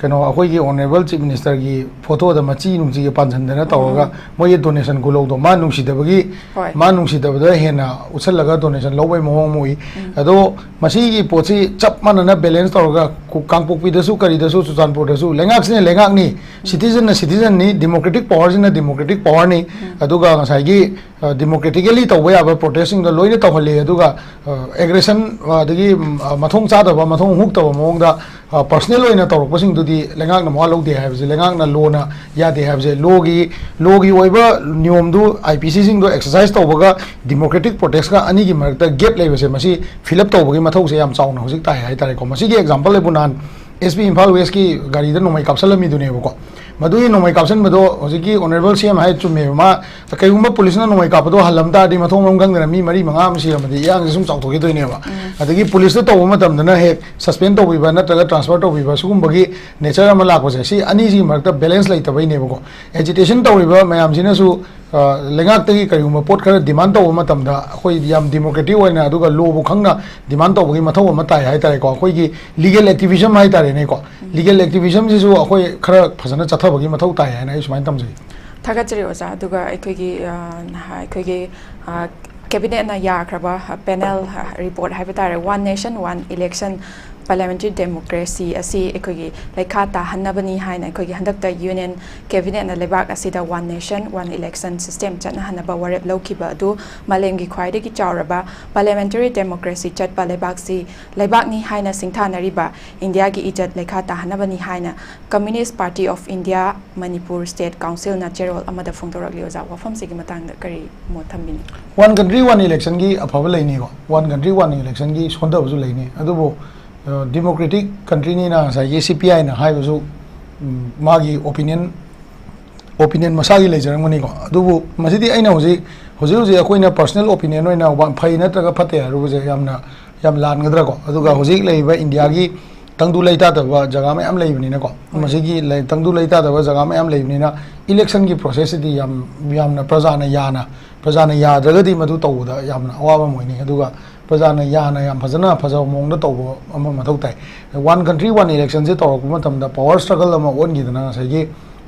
ꯀꯩꯅꯣ, ꯑꯩꯈꯣꯏꯒꯤ ꯑꯣꯅꯔꯦꯕꯜ ꯆꯤꯐ ꯃꯤꯅꯤꯁꯇꯔꯒꯤ ꯐꯣꯇꯣꯗ ꯃꯆꯤ ꯅꯨꯡꯆꯤꯒ ꯄꯥꯟꯁꯤꯟꯗꯅ ꯇꯧꯔꯒ ꯃꯣꯏꯒꯤ ꯗꯣꯅꯦꯁꯟ ꯈꯨꯂꯧꯗꯣ ꯃꯥ ꯅꯨꯡꯁꯤꯗꯕꯒꯤ, ꯍꯣꯏ꯫ ꯃꯥ ꯅꯨꯡꯁꯤꯗꯕꯗ ꯍꯦꯟꯅ ꯎꯠꯁꯜꯂꯒ ꯗꯣꯅꯦꯁꯟ ꯂꯧꯕꯩ ꯃꯑꯣꯡ ꯑꯃ ꯎꯏ꯫ ꯑꯗꯣ ꯃꯁꯤꯒꯤ ꯄꯣꯠꯁꯤ ꯆꯞ ꯃꯥꯟꯅꯅ ꯕꯦꯂꯦꯟꯁ ꯇꯧꯔꯒ ꯀꯨ-, ꯀꯥꯡꯄꯣꯛꯄꯤꯗꯁꯨ ꯀꯔꯤꯗꯁꯨ ꯆꯨꯔꯆꯥꯟꯄꯨꯔꯗꯁꯨ ꯂꯩꯉꯥꯛꯁꯤꯅ ꯂꯩꯉꯥꯛꯅꯤ, ꯁꯤꯇꯤꯖꯟꯅ ꯁꯤꯇꯤꯖꯟꯅꯤ, ꯗꯤꯃꯣꯀ꯭ꯔꯦꯇꯤꯛ ꯄꯋꯥꯔꯁꯤꯅ ꯗꯤꯃꯣꯀ꯭ꯔꯦꯇꯤꯛ ꯄꯋꯥꯔꯅꯤ꯫ ꯑꯗꯨꯒ ꯉꯁꯥꯏꯒꯤ, ꯑ, ꯗꯤꯃꯣꯀ꯭ꯔꯦꯇꯤꯀꯦꯂꯤ ꯇꯧꯕ ꯌꯥꯕ ꯄ꯭ꯔꯣꯇꯦꯁꯁꯤꯡꯗꯣ ꯂꯣꯏꯅ ꯇꯧꯍꯜꯂꯤ꯫ ꯑꯗꯨꯒ, ꯑ, ꯑꯦꯒ꯭ꯔꯦꯁꯟ, ꯑ, ꯑꯗꯒꯤ, ꯎꯝ, ꯑ, ꯃꯊꯣꯡ ꯆꯥꯗꯕ, ꯃꯊꯣꯡ ꯍꯨꯛꯇꯕ ꯃꯑꯣꯡꯗ, ꯑ, ꯄꯔꯁꯅꯦꯜ ꯑꯣꯏꯅ ꯇꯧꯔꯛꯄꯁꯤꯡꯗꯨꯗꯤ ꯂꯩꯉꯥꯛꯅ ꯃꯋꯥ ꯂꯧꯗꯦ ꯍꯥꯏꯕꯁꯦ, ꯂꯩꯉꯥꯛꯅ ꯂꯣꯅ ꯌꯥꯗꯦ ꯍꯥꯏꯕꯁꯦ, ꯂꯣꯒꯤ, ꯂꯣꯒꯤ ꯑꯣꯏꯕ ꯅꯤꯌꯣꯝꯗꯨ, ꯑꯥꯏ ꯄꯤ ꯁꯤꯁꯤꯡꯗꯣ ꯑꯦꯛꯁꯔꯁꯥꯏꯁ ꯇꯧꯕꯒ ꯗꯤꯃꯣꯀ꯭ꯔꯦꯇꯤꯛ ꯄ꯭ꯔꯣꯇꯦꯁꯀ ꯑꯅꯤꯒꯤ ꯃꯔꯛꯇ ꯒꯦꯞ ꯂꯩꯕꯁꯦ, ꯃꯁꯤ ꯐꯤꯜ ꯑꯞ ꯇꯧꯕꯒꯤ ꯃꯊꯧꯁꯦ ꯌꯥꯝ ꯆꯥꯎꯅ ꯍꯧꯖꯤꯛ ꯇꯥꯏ ꯍꯥꯏꯇꯥꯔꯦꯀꯣ꯫ ꯃꯁꯤꯒꯤ ꯑꯦꯛꯖꯥꯝꯄꯜ ꯑꯩꯕꯨ ꯅꯍꯥꯟ ꯑꯦꯁ ꯄꯤ ꯏꯝꯐꯥꯜ ꯋꯦꯁꯀꯤ ꯒꯥꯔꯤꯗ ꯅꯣꯡꯃꯩ ꯀꯥꯞꯁꯜꯂꯝꯃꯤꯗꯨꯅꯦꯕꯀꯣ꯫ ꯃꯗꯨꯒꯤ ꯅꯣꯡꯃꯩ ꯀꯥꯞꯁꯟꯕꯗꯣ ꯍꯧꯖꯤꯛꯀꯤ ꯑꯣꯅꯔꯦꯕꯜ ꯁꯤ ꯑꯦꯝ ꯍꯥꯏ ꯆꯨꯝꯃꯦꯕ꯫ ꯃꯥ ꯀꯩꯒꯨꯝꯕ ꯄꯨꯂꯤꯁꯅ ꯅꯣꯡꯃꯩ ꯀꯥꯞꯄꯗꯣ ꯍꯜꯂꯝ ꯇꯥꯔꯗꯤ, ꯃꯊꯣꯡ ꯃꯔꯝ ꯈꯪꯗꯅ ꯃꯤ ꯃꯔꯤ ꯃꯉꯥ ꯑꯃ ꯁꯤꯔꯝꯃꯗꯤ ꯏꯔꯥꯡꯁꯦ ꯁꯨꯝ ꯆꯥꯎꯊꯣꯛꯈꯤꯗꯣꯏꯅꯦꯕ꯫ ꯑꯗꯒꯤ ꯄꯨꯂꯤꯁꯇ ꯇꯧꯕ ꯃꯇꯝꯗꯅ ꯍꯦꯛ ꯁꯁꯄꯦꯟ ꯇꯧꯕꯤꯕ ꯅꯠꯇ꯭ꯔꯒ ꯇ꯭ꯔꯥꯟꯁꯐꯔ ꯇꯧꯕꯤꯕ, ꯁꯤꯒꯨꯝꯕꯒꯤ ꯅꯦꯆꯔ ꯑꯃ ꯂꯥꯛꯄꯁꯦ, ꯁꯤ ꯑꯅꯤꯁꯤꯒꯤ ꯃꯔꯛꯇ ꯕꯦꯂꯦꯟꯁ ꯂꯩꯇꯕꯩꯅꯦꯕꯀꯣ꯫ ꯑꯦꯖꯤꯇꯦꯁꯟ ꯇꯧꯔꯤꯕ ꯃꯌꯥꯝꯁꯤꯅꯁꯨ, ꯑ, ꯂꯩꯉꯥꯛꯇꯒꯤ ꯀꯔꯤꯒꯨꯝꯕ ꯄꯣꯠ ꯈꯔ ꯗꯤꯃꯥꯟ ꯇꯧꯕ ꯃꯇꯝꯗ, ꯑꯩꯈꯣꯏ ꯌꯥꯝ ꯗꯤꯃꯣꯀ꯭ꯔꯦꯇꯤꯛ ꯑꯣꯏꯅ, ꯑꯗꯨꯒ ꯂꯣꯕꯨ ꯈꯪꯅ ꯗꯤꯃꯥꯟ ꯇꯧꯕꯒꯤ ꯃꯊꯧ ꯑꯃ ꯇꯥꯏ ꯍꯥꯏꯇꯥꯔꯦꯀꯣ꯫ ꯑꯩꯈꯣꯏꯒꯤ ꯂꯤꯒꯦꯜ ꯑꯦꯛꯇꯤꯚꯤꯖꯝ ꯍꯥꯏꯇꯥꯔꯦꯅꯦꯀꯣ꯫ ꯂꯤꯒꯦꯜ ꯑꯦꯛꯇꯤꯚꯤꯖꯝꯁꯤꯁꯨ ꯑꯩꯈꯣꯏ ꯈꯔ ꯐꯖꯅ ꯆꯠꯊꯕꯒꯤ ꯃꯊꯧ ꯇꯥꯏ ꯍꯥꯏꯅ ꯑꯩ ꯁꯨꯃꯥꯏꯅ ꯊꯝꯖꯒꯦ꯫ ꯊꯥꯒꯠꯆꯔꯤ ꯑꯣꯖꯥ꯫ ꯑꯗꯨꯒ ꯑꯩꯈꯣꯏꯒꯤ, ꯑ, ꯅꯍꯥ-, ꯑꯩꯈꯣꯏꯒꯤ, ꯑ, ꯀꯦꯕꯤꯅꯦꯠꯅ ꯌꯥꯈ꯭ꯔꯕ, ꯑ, ꯄꯦꯅꯦꯜ, ꯑ, ꯔꯤꯄꯣꯔꯠ ꯍꯥꯏꯕ ꯇꯥꯔꯦ, one nation one election parliamentary democracy ꯑꯁꯤ ꯑꯩꯈꯣꯏꯒꯤ ꯂꯩꯈꯥ ꯇꯥꯍꯟꯅꯕꯅꯤ ꯍꯥꯏꯅ ꯑꯩꯈꯣꯏꯒꯤ ꯍꯟꯗꯛꯇ ꯌꯨꯅꯤꯌꯟ ꯀꯦꯕꯤꯅꯦꯠꯅ ꯂꯩꯕꯥꯛ ꯑꯁꯤꯗ one nation one election system ꯆꯠꯅꯍꯟꯅꯕ ꯋꯥꯔꯦꯞ ꯂꯧꯈꯤꯕ ꯑꯗꯨ ꯃꯥꯂꯦꯝꯒꯤ ꯈ꯭ꯋꯥꯏꯗꯒꯤ ꯆꯥꯎꯔꯕ ꯄꯥꯔꯂꯤꯌꯥꯃꯦꯟꯇꯔꯤ ꯗꯦꯃꯣꯀ꯭ꯔꯦꯁꯤ ꯆꯠꯄ ꯂꯩꯕꯥꯛꯁꯤ, ꯂꯩꯕꯥꯛꯅꯤ ꯍꯥꯏꯅ ꯁꯤꯡꯊꯥꯅꯔꯤꯕ ꯏꯟꯗꯤꯌꯥꯒꯤ ꯏꯖꯠ ꯂꯩꯈꯥ ꯇꯥꯍꯟꯅꯕꯅꯤ ꯍꯥꯏꯅ communist party of India Manipur state ꯀꯥꯎꯟꯁꯤꯜꯅ ꯆꯦꯔꯣꯜ ꯑꯃꯗ ꯐꯣꯡꯗꯣꯔꯛꯂꯤ꯫ ꯑꯣꯖꯥ, ꯋꯥꯐꯝꯁꯤꯒꯤ ꯃꯇꯥꯡꯗ ꯀꯔꯤ ꯃꯣꯠ ꯊꯝꯕꯤꯅꯤ? ꯋꯥꯟ ꯀꯟꯇ꯭ꯔꯤ ꯋꯥꯟ ꯏꯂꯦꯛꯁꯟꯒꯤ ꯑꯐꯕ ꯂꯩꯅꯤꯀꯣ, ꯋꯥꯟ ꯀꯟꯇ꯭ꯔꯤ ꯋꯥꯟ ꯏꯂꯦꯛꯁꯟꯒꯤ ꯁꯣꯟꯊꯕꯁꯨ ꯂꯩꯅꯤ꯫ ꯑꯗꯨꯕꯨ, ꯑ, ꯗꯤꯃꯣꯀ꯭ꯔꯦꯇꯤꯛ ꯀꯟꯇ꯭ꯔꯤꯅꯤꯅ ꯉꯁꯥꯏꯒꯤ ꯁꯤ ꯄꯤ ꯑꯥꯏꯅ ꯍꯥꯏꯕꯁꯨ, ꯎꯝ, ꯃꯥꯒꯤ ꯑꯣꯄꯤꯅꯤꯌꯟ, ꯑꯣꯄꯤꯅꯤꯌꯟ ꯃꯁꯥꯒꯤ ꯂꯩꯖꯔꯝꯒꯅꯤꯀꯣ꯫ ꯑꯗꯨꯕꯨ ꯃꯁꯤꯗꯤ ꯑꯩꯅ ꯍꯧꯖꯤꯛ, ꯍꯧꯖꯤꯛ ꯍꯧꯖꯤꯛ ꯑꯩꯈꯣꯏꯅ ꯄꯔꯁꯅꯦꯜ ꯑꯣꯄꯤꯅꯤꯌꯟ ꯑꯣꯏꯅ ꯋꯥ-, ꯐꯩ ꯅꯠꯇ꯭ꯔꯒ ꯐꯠꯇꯦ ꯍꯥꯏꯔꯨꯕꯁꯦ ꯌꯥꯝꯅ, ꯌꯥꯝ ꯂꯥꯟꯒꯗ꯭ꯔꯥꯀꯣ꯫ ꯑꯗꯨꯒ ꯍꯧꯖꯤꯛ ꯂꯩꯔꯤꯕ ꯏꯟꯗꯤꯌꯥꯒꯤ ꯇꯪꯗꯨ ꯂꯩꯇꯥꯗꯕ ꯖꯒꯥ ꯃꯌꯥꯝ ꯂꯩꯕꯅꯤꯅꯀꯣ, ꯃꯁꯤꯒꯤ ꯂꯩ-, ꯇꯪꯗꯨ ꯂꯩꯇꯥꯗꯕ ꯖꯒꯥ ꯃꯌꯥꯝ ꯂꯩꯕꯅꯤꯅ, ꯏꯂꯦꯛꯁꯟꯒꯤ ꯄ꯭ꯔꯣꯁꯦꯁꯁꯤꯗꯤ ꯌꯥꯝ, ꯌꯥꯝꯅ ꯄ꯭ꯔꯖꯥꯅ ꯌꯥꯅ, ꯄ꯭ꯔꯖꯥꯅ ꯌꯥꯗ꯭ꯔꯒꯗꯤ ꯃꯗꯨ ꯇꯧꯕꯗ ꯌꯥꯝꯅ ꯑꯋꯥꯕ ꯑꯃ ꯑꯣꯏꯅꯤ꯫ ꯑꯗꯨꯒ ꯄ꯭ꯔꯖꯥꯅ ꯌꯥꯅ ꯌꯥꯝ ꯐꯖꯅ ꯐꯖꯕ ꯃꯑꯣꯡꯗ ꯇꯧꯕ ꯑꯃ ꯃꯊꯧ ꯇꯥꯏ꯫ One country one election ꯁꯦ ꯇꯧꯔꯛꯄ ꯃꯇꯝꯗ power struggle ꯑꯃ ꯑꯣꯟꯈꯤꯗꯅ ꯉꯁꯥꯏꯒꯤ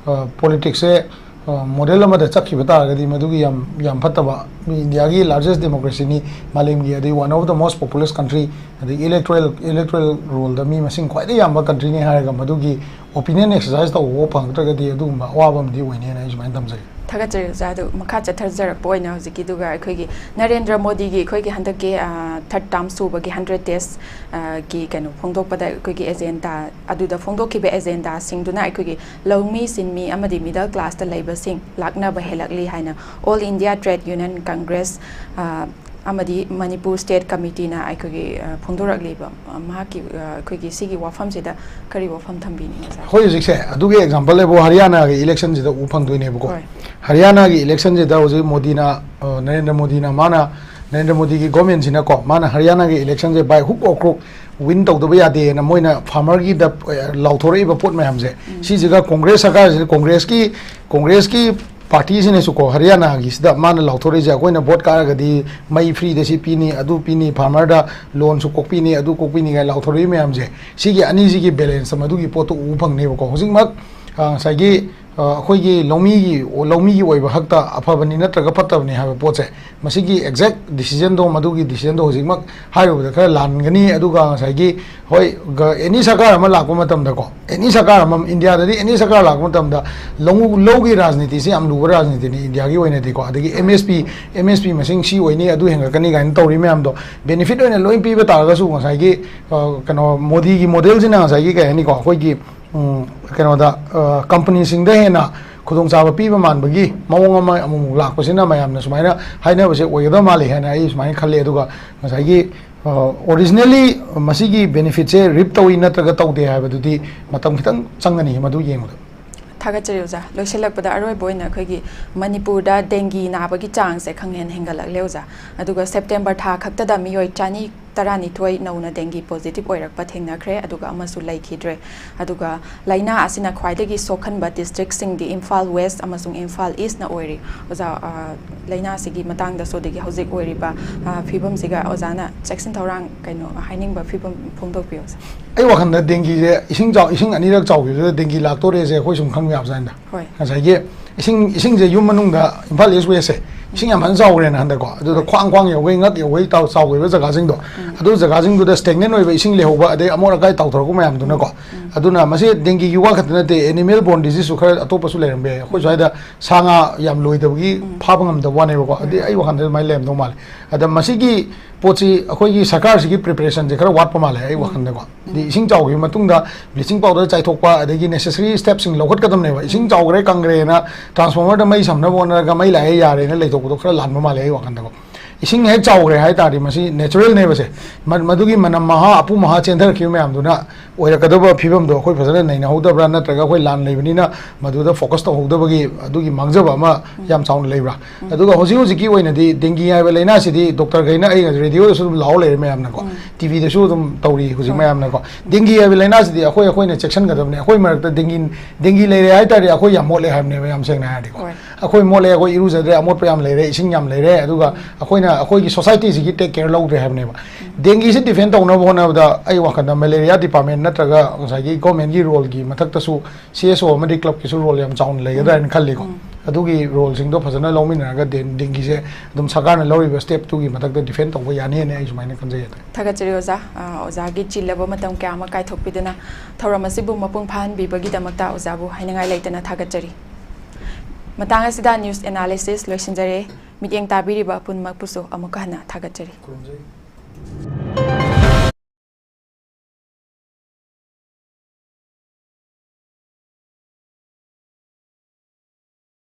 ꯄꯣꯂꯤꯇꯤꯛꯁꯁꯦ ꯃꯣꯗꯦꯜ ꯑꯃꯗ ꯆꯠꯈꯤꯕ ꯇꯥꯔꯒꯗꯤ ꯃꯗꯨꯒꯤ ꯌꯥꯝ ꯌꯥꯝ ꯐꯠꯇꯕ꯫ ꯃꯤ ꯏꯟꯗꯤꯌꯥꯒꯤ largest democracy ꯅꯤ, ꯃꯥꯂꯦꯝꯒꯤ ꯑꯗꯩ one of the most populous country, ꯑꯗꯩ electoral electoral roll ꯗ ꯃꯤ ꯃꯁꯤꯡ ꯈ꯭ꯋꯥꯏꯗꯒꯤ ꯌꯥꯝꯕ country ꯅꯤ ꯍꯥꯏꯔꯒ ꯃꯗꯨꯒꯤ opinion exercise ꯇꯧꯕ ꯐꯪꯉꯛꯇ꯭ꯔꯒꯗꯤ ꯑꯗꯨꯒꯨꯝꯕ ꯑꯋꯥꯕ ꯑꯃꯗꯤ ꯑꯣꯏꯅꯦꯅ ꯑꯩ ꯁꯨꯃꯥꯏꯅ ꯊꯝꯖꯒꯦ꯫ ꯊꯥꯒꯠꯆꯔꯤ ꯑꯣꯖꯥ꯫ ꯑꯗꯨ ꯃꯈꯥ ꯆꯠꯊꯖꯔꯛꯄ ꯑꯣꯏꯅ ꯍꯧꯖꯤꯛꯀꯤꯗꯨꯒ ꯑꯩꯈꯣꯏꯒꯤ ꯅꯔꯦꯟꯗ꯭ꯔ ꯃꯣꯗꯤꯒꯤ ꯑꯩꯈꯣꯏꯒꯤ ꯍꯟꯗꯛꯀꯤ, ꯑ, third term ꯁꯨꯕꯒꯤ hundred days, ꯑ, ꯒꯤ ꯀꯩꯅꯣ ꯐꯣꯡꯗꯣꯛꯄꯗ ꯑꯩꯈꯣꯏꯒꯤ agenda ꯑꯗꯨꯗ ꯐꯣꯡꯗꯣꯛꯈꯤꯕ agenda ꯁꯤꯡꯗꯨꯅ ꯑꯩꯈꯣꯏꯒꯤ ꯂꯧꯃꯤ, ꯁꯤꯟꯃꯤ ꯑꯃꯗꯤ middle class ꯇ ꯂꯩꯕꯁꯤꯡ ꯂꯥꯛꯅꯕ ꯍꯦꯜꯂꯛꯂꯤ ꯍꯥꯏꯅ All India Trade Union Congress, ꯑ, ꯑꯃꯗꯤ ꯃꯅꯤꯄꯨꯔ State Committee ꯅ ꯑꯩꯈꯣꯏꯒꯤ, ꯑ, ꯐꯣꯡꯗꯣꯔꯛꯂꯤꯕ, ꯑ, ꯃꯍꯥꯛꯀꯤ, ꯑ, ꯑꯩꯈꯣꯏꯒꯤ ꯁꯤꯒꯤ ꯋꯥꯐꯝꯁꯤꯗ ꯀꯔꯤ ꯋꯥꯐꯝ ꯊꯝꯕꯤꯅꯤꯡꯉꯤ, ꯁꯥꯔ? ꯑꯩꯈꯣꯏ ꯍꯧꯖꯤꯛꯁꯦ ꯑꯗꯨꯒꯤ example ꯂꯩꯕꯨ ꯍꯔꯤꯌꯥꯅꯥꯒꯤ election ꯁꯤꯗ ꯎꯕ ꯐꯪꯗꯣꯏꯅꯦꯕꯀꯣ꯫ ꯍꯣꯏ꯫ ꯍꯔꯤꯌꯥꯅꯥꯒꯤ election ꯁꯤꯗ ꯍꯧꯖꯤꯛ ꯃꯣꯗꯤꯅ, ꯑ, ꯅꯔꯦꯟꯗ꯭ꯔ ꯃꯣꯗꯤꯅ ꯃꯥꯅ, ꯅꯔꯦꯟꯗ꯭ꯔ ꯃꯣꯗꯤꯒꯤ government ꯁꯤꯅꯀꯣ, ꯃꯥꯅ ꯍꯔꯤꯌꯥꯅꯥꯒꯤ election say by hook or crook win ꯇꯧꯗꯕ ꯌꯥꯗꯦꯅ ꯃꯣꯏꯅ farmer ꯒꯤꯗ, ꯑ, ꯂꯥꯎꯊꯣꯔꯛꯏꯕ ꯄꯣꯠ ꯃꯌꯥꯝꯁꯦ, ꯎꯝ꯫ ꯁꯤꯁꯤꯒ ꯀꯣꯡꯒ꯭ꯔꯦꯁ ꯁꯔꯀꯥꯔꯁꯤꯅ, ꯀꯣꯡꯒ꯭ꯔꯦꯁꯀꯤ, ꯀꯣꯡꯒ꯭ꯔꯦꯁꯀꯤ party ꯁꯤꯅꯁꯨꯀꯣ, ꯍꯔꯤꯌꯥꯅꯥꯒꯤꯁꯤꯗ ꯃꯥꯅ ꯂꯥꯎꯊꯣꯔꯛꯏꯁꯦ, "ꯑꯩꯈꯣꯏꯅ vote ꯀꯥꯔꯒꯗꯤ ꯃꯩ free ꯗ ꯁꯤ ꯄꯤꯅꯤ, ꯑꯗꯨ ꯄꯤꯅꯤ, farmer ꯗ loan ꯁꯨ ꯀꯣꯛꯄꯤꯅꯤ, ꯑꯗꯨ ꯀꯣꯛꯄꯤꯅꯤ" ꯀꯥꯏꯅ ꯂꯥꯎꯊꯣꯔꯛꯏ ꯃꯌꯥꯝꯁꯦ, ꯁꯤꯒꯤ ꯑꯅꯤꯁꯤꯒꯤ balance ꯑꯃ ꯑꯗꯨꯒꯤ ꯄꯣꯠꯇꯣ ꯎꯕ ꯐꯪꯅꯦꯕꯀꯣ꯫ ꯍꯧꯖꯤꯛꯃꯛ, ꯑ, ꯉꯁꯥꯏꯒꯤ, ꯑ, ꯑꯩꯈꯣꯏꯒꯤ ꯂꯧꯃꯤꯒꯤ, ꯂꯧꯃꯤꯒꯤ ꯑꯣꯏꯕ ꯍꯛꯇ ꯑꯐꯕꯅꯤ ꯅꯠꯇ꯭ꯔꯒ ꯐꯠꯇꯕꯅꯤ ꯍꯥꯏꯕ ꯄꯣꯠꯁꯦ, ꯃꯁꯤꯒꯤ exact decision ꯗꯣ, ꯃꯗꯨꯒꯤ decision ꯗꯣ ꯍꯧꯖꯤꯛꯃꯛ ꯍꯥꯏꯔꯨꯕꯗ ꯈꯔ ꯂꯥꯟꯒꯅꯤ꯫ ꯑꯗꯨꯒ ꯉꯁꯥꯏꯒꯤ, ꯍꯣꯏ, ꯒ-, any ꯁꯔꯀꯥꯔ ꯑꯃ ꯂꯥꯛꯄ ꯃꯇꯝꯗꯀꯣ, any ꯁꯔꯀꯥꯔ ꯑꯃ, ꯏꯟꯗꯤꯌꯥꯗꯗꯤ any ꯁꯔꯀꯥꯔ ꯂꯥꯛꯄ ꯃꯇꯝꯗ ꯂꯧ, ꯂꯧꯒꯤ ꯔꯥꯖꯅꯤꯇꯤꯁꯤ ꯌꯥꯝ ꯂꯨꯕ ꯔꯥꯖꯅꯤꯇꯤꯅꯤ ꯏꯟꯗꯤꯌꯥꯒꯤ ꯑꯣꯏꯅꯗꯤꯀꯣ꯫ ꯑꯗꯒꯤ M S P, M S P ꯃꯁꯤꯡ ꯁꯤ ꯑꯣꯏꯅꯤ, ꯑꯗꯨ ꯍꯦꯟꯒꯠꯀꯅꯤ ꯀꯥꯏꯅ ꯇꯧꯔꯤ ꯃꯌꯥꯝꯗꯣ benefit ꯑꯣꯏꯅ ꯂꯣꯏ ꯄꯤꯕ ꯇꯥꯔꯒꯁꯨ, ꯉꯁꯥꯏꯒꯤ, ꯑ, ꯀꯩꯅꯣ, ꯃꯣꯗꯤꯒꯤ model ꯁꯤꯅ ꯉꯁꯥꯏꯒꯤ, ꯀꯩ ꯍꯥꯏꯅꯤꯀꯣ, ꯑꯩꯈꯣꯏꯒꯤ, ꯎꯝ, ꯀꯩꯅꯣꯗ, ꯑ, company ꯁꯤꯡꯗ ꯍꯦꯟꯅ ꯈꯨꯗꯣꯡꯆꯥꯕ ꯄꯤꯕ ꯃꯥꯟꯕꯒꯤ ꯃꯑꯣꯡ ꯑꯃ ꯑꯃꯨꯛ ꯂꯥꯛꯄꯁꯤꯅ ꯃꯌꯥꯝꯅ ꯁꯨꯃꯥꯏꯅ ꯍꯥꯏꯅꯕꯁꯦ ꯑꯣꯏꯒꯗꯕ ꯃꯥꯜꯂꯤ ꯍꯥꯏꯅ ꯑꯩ ꯁꯨꯃꯥꯏꯅ ꯈꯜꯂꯤ꯫ ꯑꯗꯨꯒ ꯉꯁꯥꯏꯒꯤ, ꯑ, originally ꯃꯁꯤꯒꯤ benefit ꯁꯦ reap ꯇꯧꯏ ꯅꯠꯇ꯭ꯔꯒ ꯇꯧꯗꯦ ꯍꯥꯏꯕꯗꯨꯗꯤ ꯃꯇꯝ ꯈꯤꯇꯪ ꯆꯪꯒꯅꯤ ꯃꯗꯨ ꯌꯦꯡꯕꯗ꯫ ꯊꯥꯒꯠꯆꯔꯤ ꯑꯣꯖꯥ꯫ ꯂꯣꯏꯁꯤꯜꯂꯛꯄꯗ ꯑꯔꯣꯏꯕ ꯑꯣꯏꯅ ꯑꯩꯈꯣꯏꯒꯤ ꯃꯅꯤꯄꯨꯔꯗ dengue ꯅꯥꯕꯒꯤ ꯆꯥꯡꯁꯦ ꯈꯪꯍꯦꯟ ꯍꯦꯟꯒꯠꯂꯛꯂꯦ ꯑꯣꯖꯥ꯫ ꯑꯗꯨꯒ September ꯊꯥ ꯈꯛꯇꯗ ꯃꯤꯑꯣꯏ ꯆꯅꯤ ꯇꯔꯥꯅꯤꯊꯣꯏ ꯅꯧꯅ dengue positive ꯑꯣꯏꯔꯛꯄ ꯊꯦꯡꯅꯈ꯭ꯔꯦ, ꯑꯗꯨꯒ ꯑꯃꯁꯨ ꯂꯩꯈꯤꯗ꯭ꯔꯦ꯫ ꯑꯗꯨꯒ ꯂꯥꯏꯅꯥ ꯑꯁꯤꯅ ꯈ꯭ꯋꯥꯏꯗꯒꯤ ꯁꯣꯛꯍꯟꯕ districtꯁꯤꯡꯗꯤ ꯏꯝꯐꯥꯜ West ꯑꯃꯁꯨꯡ ꯏꯝꯐꯥꯜ Eastꯅ ꯑꯣꯏꯔꯤ꯫ ꯑꯣꯖꯥ, ꯑ, ꯂꯥꯏꯅꯥꯁꯤꯒꯤ ꯃꯇꯥꯡꯗꯁꯨ, ꯑꯗꯒꯤ ꯍꯧꯖꯤꯛ ꯑꯣꯏꯔꯤꯕ, ꯑ, ꯐꯤꯕꯝꯁꯤꯒ ꯑꯣꯖꯥꯅ ꯆꯦꯛꯁꯤꯟ ꯊꯧꯔꯥꯡ ꯀꯩꯅꯣ ꯍꯥꯏꯅꯤꯡꯕ ꯐꯤꯕꯝ ꯐꯣꯡꯗꯣꯛꯄꯤꯌꯨ, ꯁꯥꯔ꯫ ꯑꯩ ꯋꯥꯈꯜꯗ dengueꯁꯦ ꯏꯁꯤꯡ ꯆꯥꯎ-, ꯏꯁꯤꯡ ꯑꯅꯤꯔꯛ ꯆꯥꯎꯈꯤꯕꯗꯨꯗ dengue ꯂꯥꯛꯇꯣꯔꯦꯁꯦ ꯑꯩꯈꯣꯏ ꯁꯨꯝ ꯈꯪꯕ ꯌꯥꯕꯖꯥꯠꯅꯤꯗ꯫ ꯍꯣꯏ꯫ ꯉꯁꯥꯏꯒꯤ ꯏꯁꯤꯡ, ꯏꯁꯤꯡꯁꯦ ꯌꯨꯝ ꯃꯅꯨꯡꯗ ꯏꯝꯐꯥꯜ East Westꯁꯦ ꯏꯁꯤꯡ ꯌꯥꯝ ꯐꯖꯅ ꯆꯥꯎꯈ꯭ꯔꯦꯅ ꯍꯟꯗꯛꯀꯣ, ꯑꯗꯨꯗ ꯈ꯭ꯋꯥꯡ, ꯈ꯭ꯋꯥꯡ ꯌꯧꯒꯩ, ꯉꯛ ꯌꯧꯒꯩ ꯇꯥꯎ-, ꯆꯥꯎꯈꯤꯕ ꯖꯒꯥꯁꯤꯡꯗꯣ, ꯎꯝ꯫ ꯑꯗꯨ ꯖꯒꯥꯁꯤꯡꯗꯨꯗ stagnant ꯑꯣꯏꯕ ꯏꯁꯤꯡ ꯂꯩꯍꯧꯕ, ꯑꯗꯩ ꯑꯃꯣꯠ ꯑꯀꯥꯏ ꯇꯥꯎꯊꯔꯛꯄ ꯃꯌꯥꯝꯗꯨꯅꯀꯣ꯫ ꯎꯝ꯫ ꯑꯗꯨꯅ ꯃꯁꯤ dengueꯒꯤ ꯋꯥ ꯈꯛꯇ ꯅꯠꯇꯦ, animal borne diseaseꯁꯨ ꯈꯔ ꯑꯇꯣꯞꯄꯁꯨ ꯂꯩꯔꯝꯕ ꯌꯥꯏ꯫ ꯑꯩꯈꯣꯏ ꯁ꯭ꯋꯥꯏꯗ ꯁꯥ ꯉꯥ ꯌꯥꯝ ꯂꯣꯏꯗꯕꯒꯤ ꯎꯝ꯫ ꯐꯥꯕ ꯉꯝꯗꯕ ꯋꯥꯅꯦꯕꯀꯣ꯫ ꯑꯗꯩ ꯎꯝ꯫ ꯑꯩ ꯋꯥꯈꯜꯗ ꯑꯗꯨꯃꯥꯏꯅ ꯂꯩꯔꯝꯗꯧ ꯃꯥꯜꯂꯦ꯫ ꯑꯗ ꯃꯁꯤꯒꯤ ꯄꯣꯠꯁꯤ ꯑꯩꯈꯣꯏꯒꯤ ꯁꯔꯀꯥꯔꯁꯤꯒꯤ preparationꯁꯦ ꯈꯔ ꯋꯥꯠꯄ ꯃꯥꯜꯂꯦ ꯑꯩ ꯎꯝ꯫ ꯋꯥꯈꯜꯗꯀꯣ꯫ ꯍꯥꯏꯗꯤ ꯎꯝ꯫ ꯏꯁꯤꯡ ꯆꯥꯎꯈꯤꯕ ꯃꯇꯨꯡꯗ bleaching powder ꯆꯥꯏꯊꯣꯛꯄ, ꯑꯗꯒꯤ necessary stepꯁꯤꯡ ꯂꯧꯈꯠꯀꯗꯕꯅꯦꯕ꯫ ꯏꯁꯤꯡ ꯎꯝ꯫ ꯆꯥꯎꯈ꯭ꯔꯦ, ꯀꯪꯈ꯭ꯔꯦꯅ transformerꯗ ꯃꯩ ꯁꯝꯅꯕ ꯍꯣꯠꯅꯔꯒ ꯃꯩ ꯂꯥꯛꯑꯦ ꯌꯥꯔꯦꯅ ꯂꯩꯊꯣꯛꯄꯗꯣ ꯈꯔ ꯂꯥꯟꯕ ꯃꯥꯜꯂꯦ ꯑꯩ ꯋꯥꯈꯜꯗꯀꯣ꯫ ꯏꯁꯤꯡ ꯍꯦꯛ ꯆꯥꯎꯈ꯭ꯔꯦ ꯍꯥꯏ ꯇꯥꯔꯗꯤ ꯃꯁꯤ naturalꯅꯦꯕꯁꯦ꯫ ꯃ-, ꯃꯗꯨꯒꯤ ꯃꯅꯝ ꯃꯍꯥ, ꯑꯄꯨꯝ ꯑꯍꯥ ꯆꯦꯟꯊꯔꯛꯈꯤꯕ ꯃꯌꯥꯝꯗꯨꯅ ꯑꯣꯏꯔꯛꯀꯗꯕ ꯐꯤꯕꯝꯗꯣ ꯑꯩꯈꯣꯏ ꯐꯖꯅ ꯅꯩꯅꯍꯧꯗꯕ꯭ꯔꯥ, ꯅꯠꯇ꯭ꯔꯒ ꯑꯩꯈꯣꯏ ꯂꯥꯟ ꯂꯩꯕꯅꯤꯅ ꯃꯗꯨꯗ focus ꯇꯧꯍꯧꯗꯕꯒꯤ ꯑꯗꯨꯒꯤ ꯃꯥꯡꯖꯕ ꯑꯃ ꯎꯝ꯫ ꯌꯥꯝ ꯆꯥꯎꯅ ꯂꯩꯕ꯭ꯔꯥ? ꯎꯝ꯫ ꯑꯗꯨꯒ ꯍꯧꯖꯤꯛ ꯍꯧꯖꯤꯛꯀꯤ ꯑꯣꯏꯅꯗꯤ dengue ꯍꯥꯏꯕ ꯂꯥꯏꯅꯥꯁꯤꯗꯤ ꯗꯣꯛꯇꯔꯈꯩꯅ, ꯑꯩ radioꯗꯁꯨ ꯑꯗꯨꯝ ꯂꯥꯎ ꯂꯩꯔꯦ ꯃꯌꯥꯝꯅꯀꯣ, ꯎꯝ꯫ TVꯗꯁꯨ ꯑꯗꯨꯝ ꯇꯧꯔꯤ ꯍꯧꯖꯤꯛ ꯍꯣꯏ꯫ ꯃꯌꯥꯝꯅꯀꯣ꯫ Dengue ꯍꯥꯏꯕ ꯂꯥꯏꯅꯥꯁꯤꯗꯤ ꯑꯩꯈꯣꯏ, ꯑꯩꯈꯣꯏꯅ ꯆꯦꯛꯁꯤꯟꯒꯗꯕꯅꯦ꯫ ꯑꯩꯈꯣꯏ ꯃꯔꯛꯇ dengue, dengue ꯂꯩꯔꯦ ꯍꯥꯏ ꯇꯥꯔꯗꯤ ꯑꯩꯈꯣꯏ ꯌꯥꯝ ꯃꯣꯠꯂꯦ ꯍꯥꯏꯕꯅꯦꯕ, ꯌꯥꯝ ꯁꯦꯡꯅ ꯍꯥꯏꯔꯗꯤꯀꯣ꯫ ꯍꯣꯏ꯫ ꯑꯩꯈꯣꯏ ꯃꯣꯠꯂꯦ, ꯑꯩꯈꯣꯏ ꯏꯔꯨꯖꯗ꯭ꯔꯦ, ꯑꯃꯣꯠꯄ ꯌꯥꯝ ꯂꯩꯔꯦ, ꯏꯁꯤꯡ ꯌꯥꯝ ꯂꯩꯔꯦ, ꯑꯗꯨꯒ ꯎꯝ꯫ ꯑꯩꯈꯣꯏꯅ, ꯑꯩꯈꯣꯏꯒꯤ societyꯁꯤꯒꯤ take care ꯂꯧꯗ꯭ꯔꯦ ꯍꯥꯏꯕꯅꯦꯕ꯫ ꯎꯝ꯫ Dengueꯁꯤ defend ꯇꯧꯅꯕ ꯍꯣꯠꯅꯕꯗ ꯑꯩ ꯋꯥꯈꯜꯗ malaria department ꯅꯠꯇ꯭ꯔꯒ ꯉꯁꯥꯏꯒꯤ governmentꯀꯤ roleꯒꯤ ꯃꯊꯛꯇꯁꯨ CSO ꯑꯃꯗꯤ clubꯀꯤꯁꯨ role ꯌꯥꯝ ꯆꯥꯎꯅ ꯂꯩꯒꯗ꯭ꯔꯥ ꯍꯥꯏꯅ ꯈꯜꯂꯤꯀꯣ꯫ ꯎꯝ꯫ ꯑꯗꯨꯒꯤ roleꯁꯤꯡꯗꯣ ꯐꯖꯅ ꯂꯧꯃꯤꯟꯅꯔꯒ ꯗꯦꯡ-, dengueꯁꯦ ꯑꯗꯨꯝ ꯁꯔꯀꯥꯔꯅ ꯂꯧꯔꯤꯕ stepꯇꯨꯒꯤ ꯃꯊꯛꯇ defend ꯇꯧꯕ ꯌꯥꯅꯤ ꯍꯥꯏꯅ ꯑꯩ ꯁꯨꯃꯥꯏꯅ ꯈꯟꯖꯩ꯫ ꯊꯥꯒꯠꯆꯔꯤ ꯑꯣꯖꯥ꯫ ꯑ, ꯑꯣꯖꯥꯒꯤ ꯆꯤꯜꯂꯕ ꯃꯇꯝ ꯀꯌꯥ ꯑꯃ ꯀꯥꯏꯊꯣꯛꯄꯤꯗꯨꯅ ꯊꯧꯔꯝ ꯑꯁꯤꯕꯨ ꯃꯄꯨꯡ ꯐꯥꯍꯟꯕꯤꯕꯒꯤꯗꯃꯛꯇ ꯑꯣꯖꯥꯕꯨ ꯍꯥꯏꯅꯤꯡꯉꯥꯏ ꯂꯩꯇꯅ ꯊꯥꯒꯠꯆꯔꯤ꯫ ꯃꯇꯥꯡ ꯑꯁꯤꯗ news analysis ꯂꯣꯏꯁꯤꯟꯖꯔꯦ꯫ ꯃꯤꯠꯌꯦꯡ ꯇꯥꯕꯤꯔꯤꯕ ꯄꯨꯝꯅꯃꯛꯄꯨꯁꯨ ꯑꯃꯨꯛꯀ ꯍꯟꯅ ꯊꯥꯒꯠꯆꯔꯤ꯫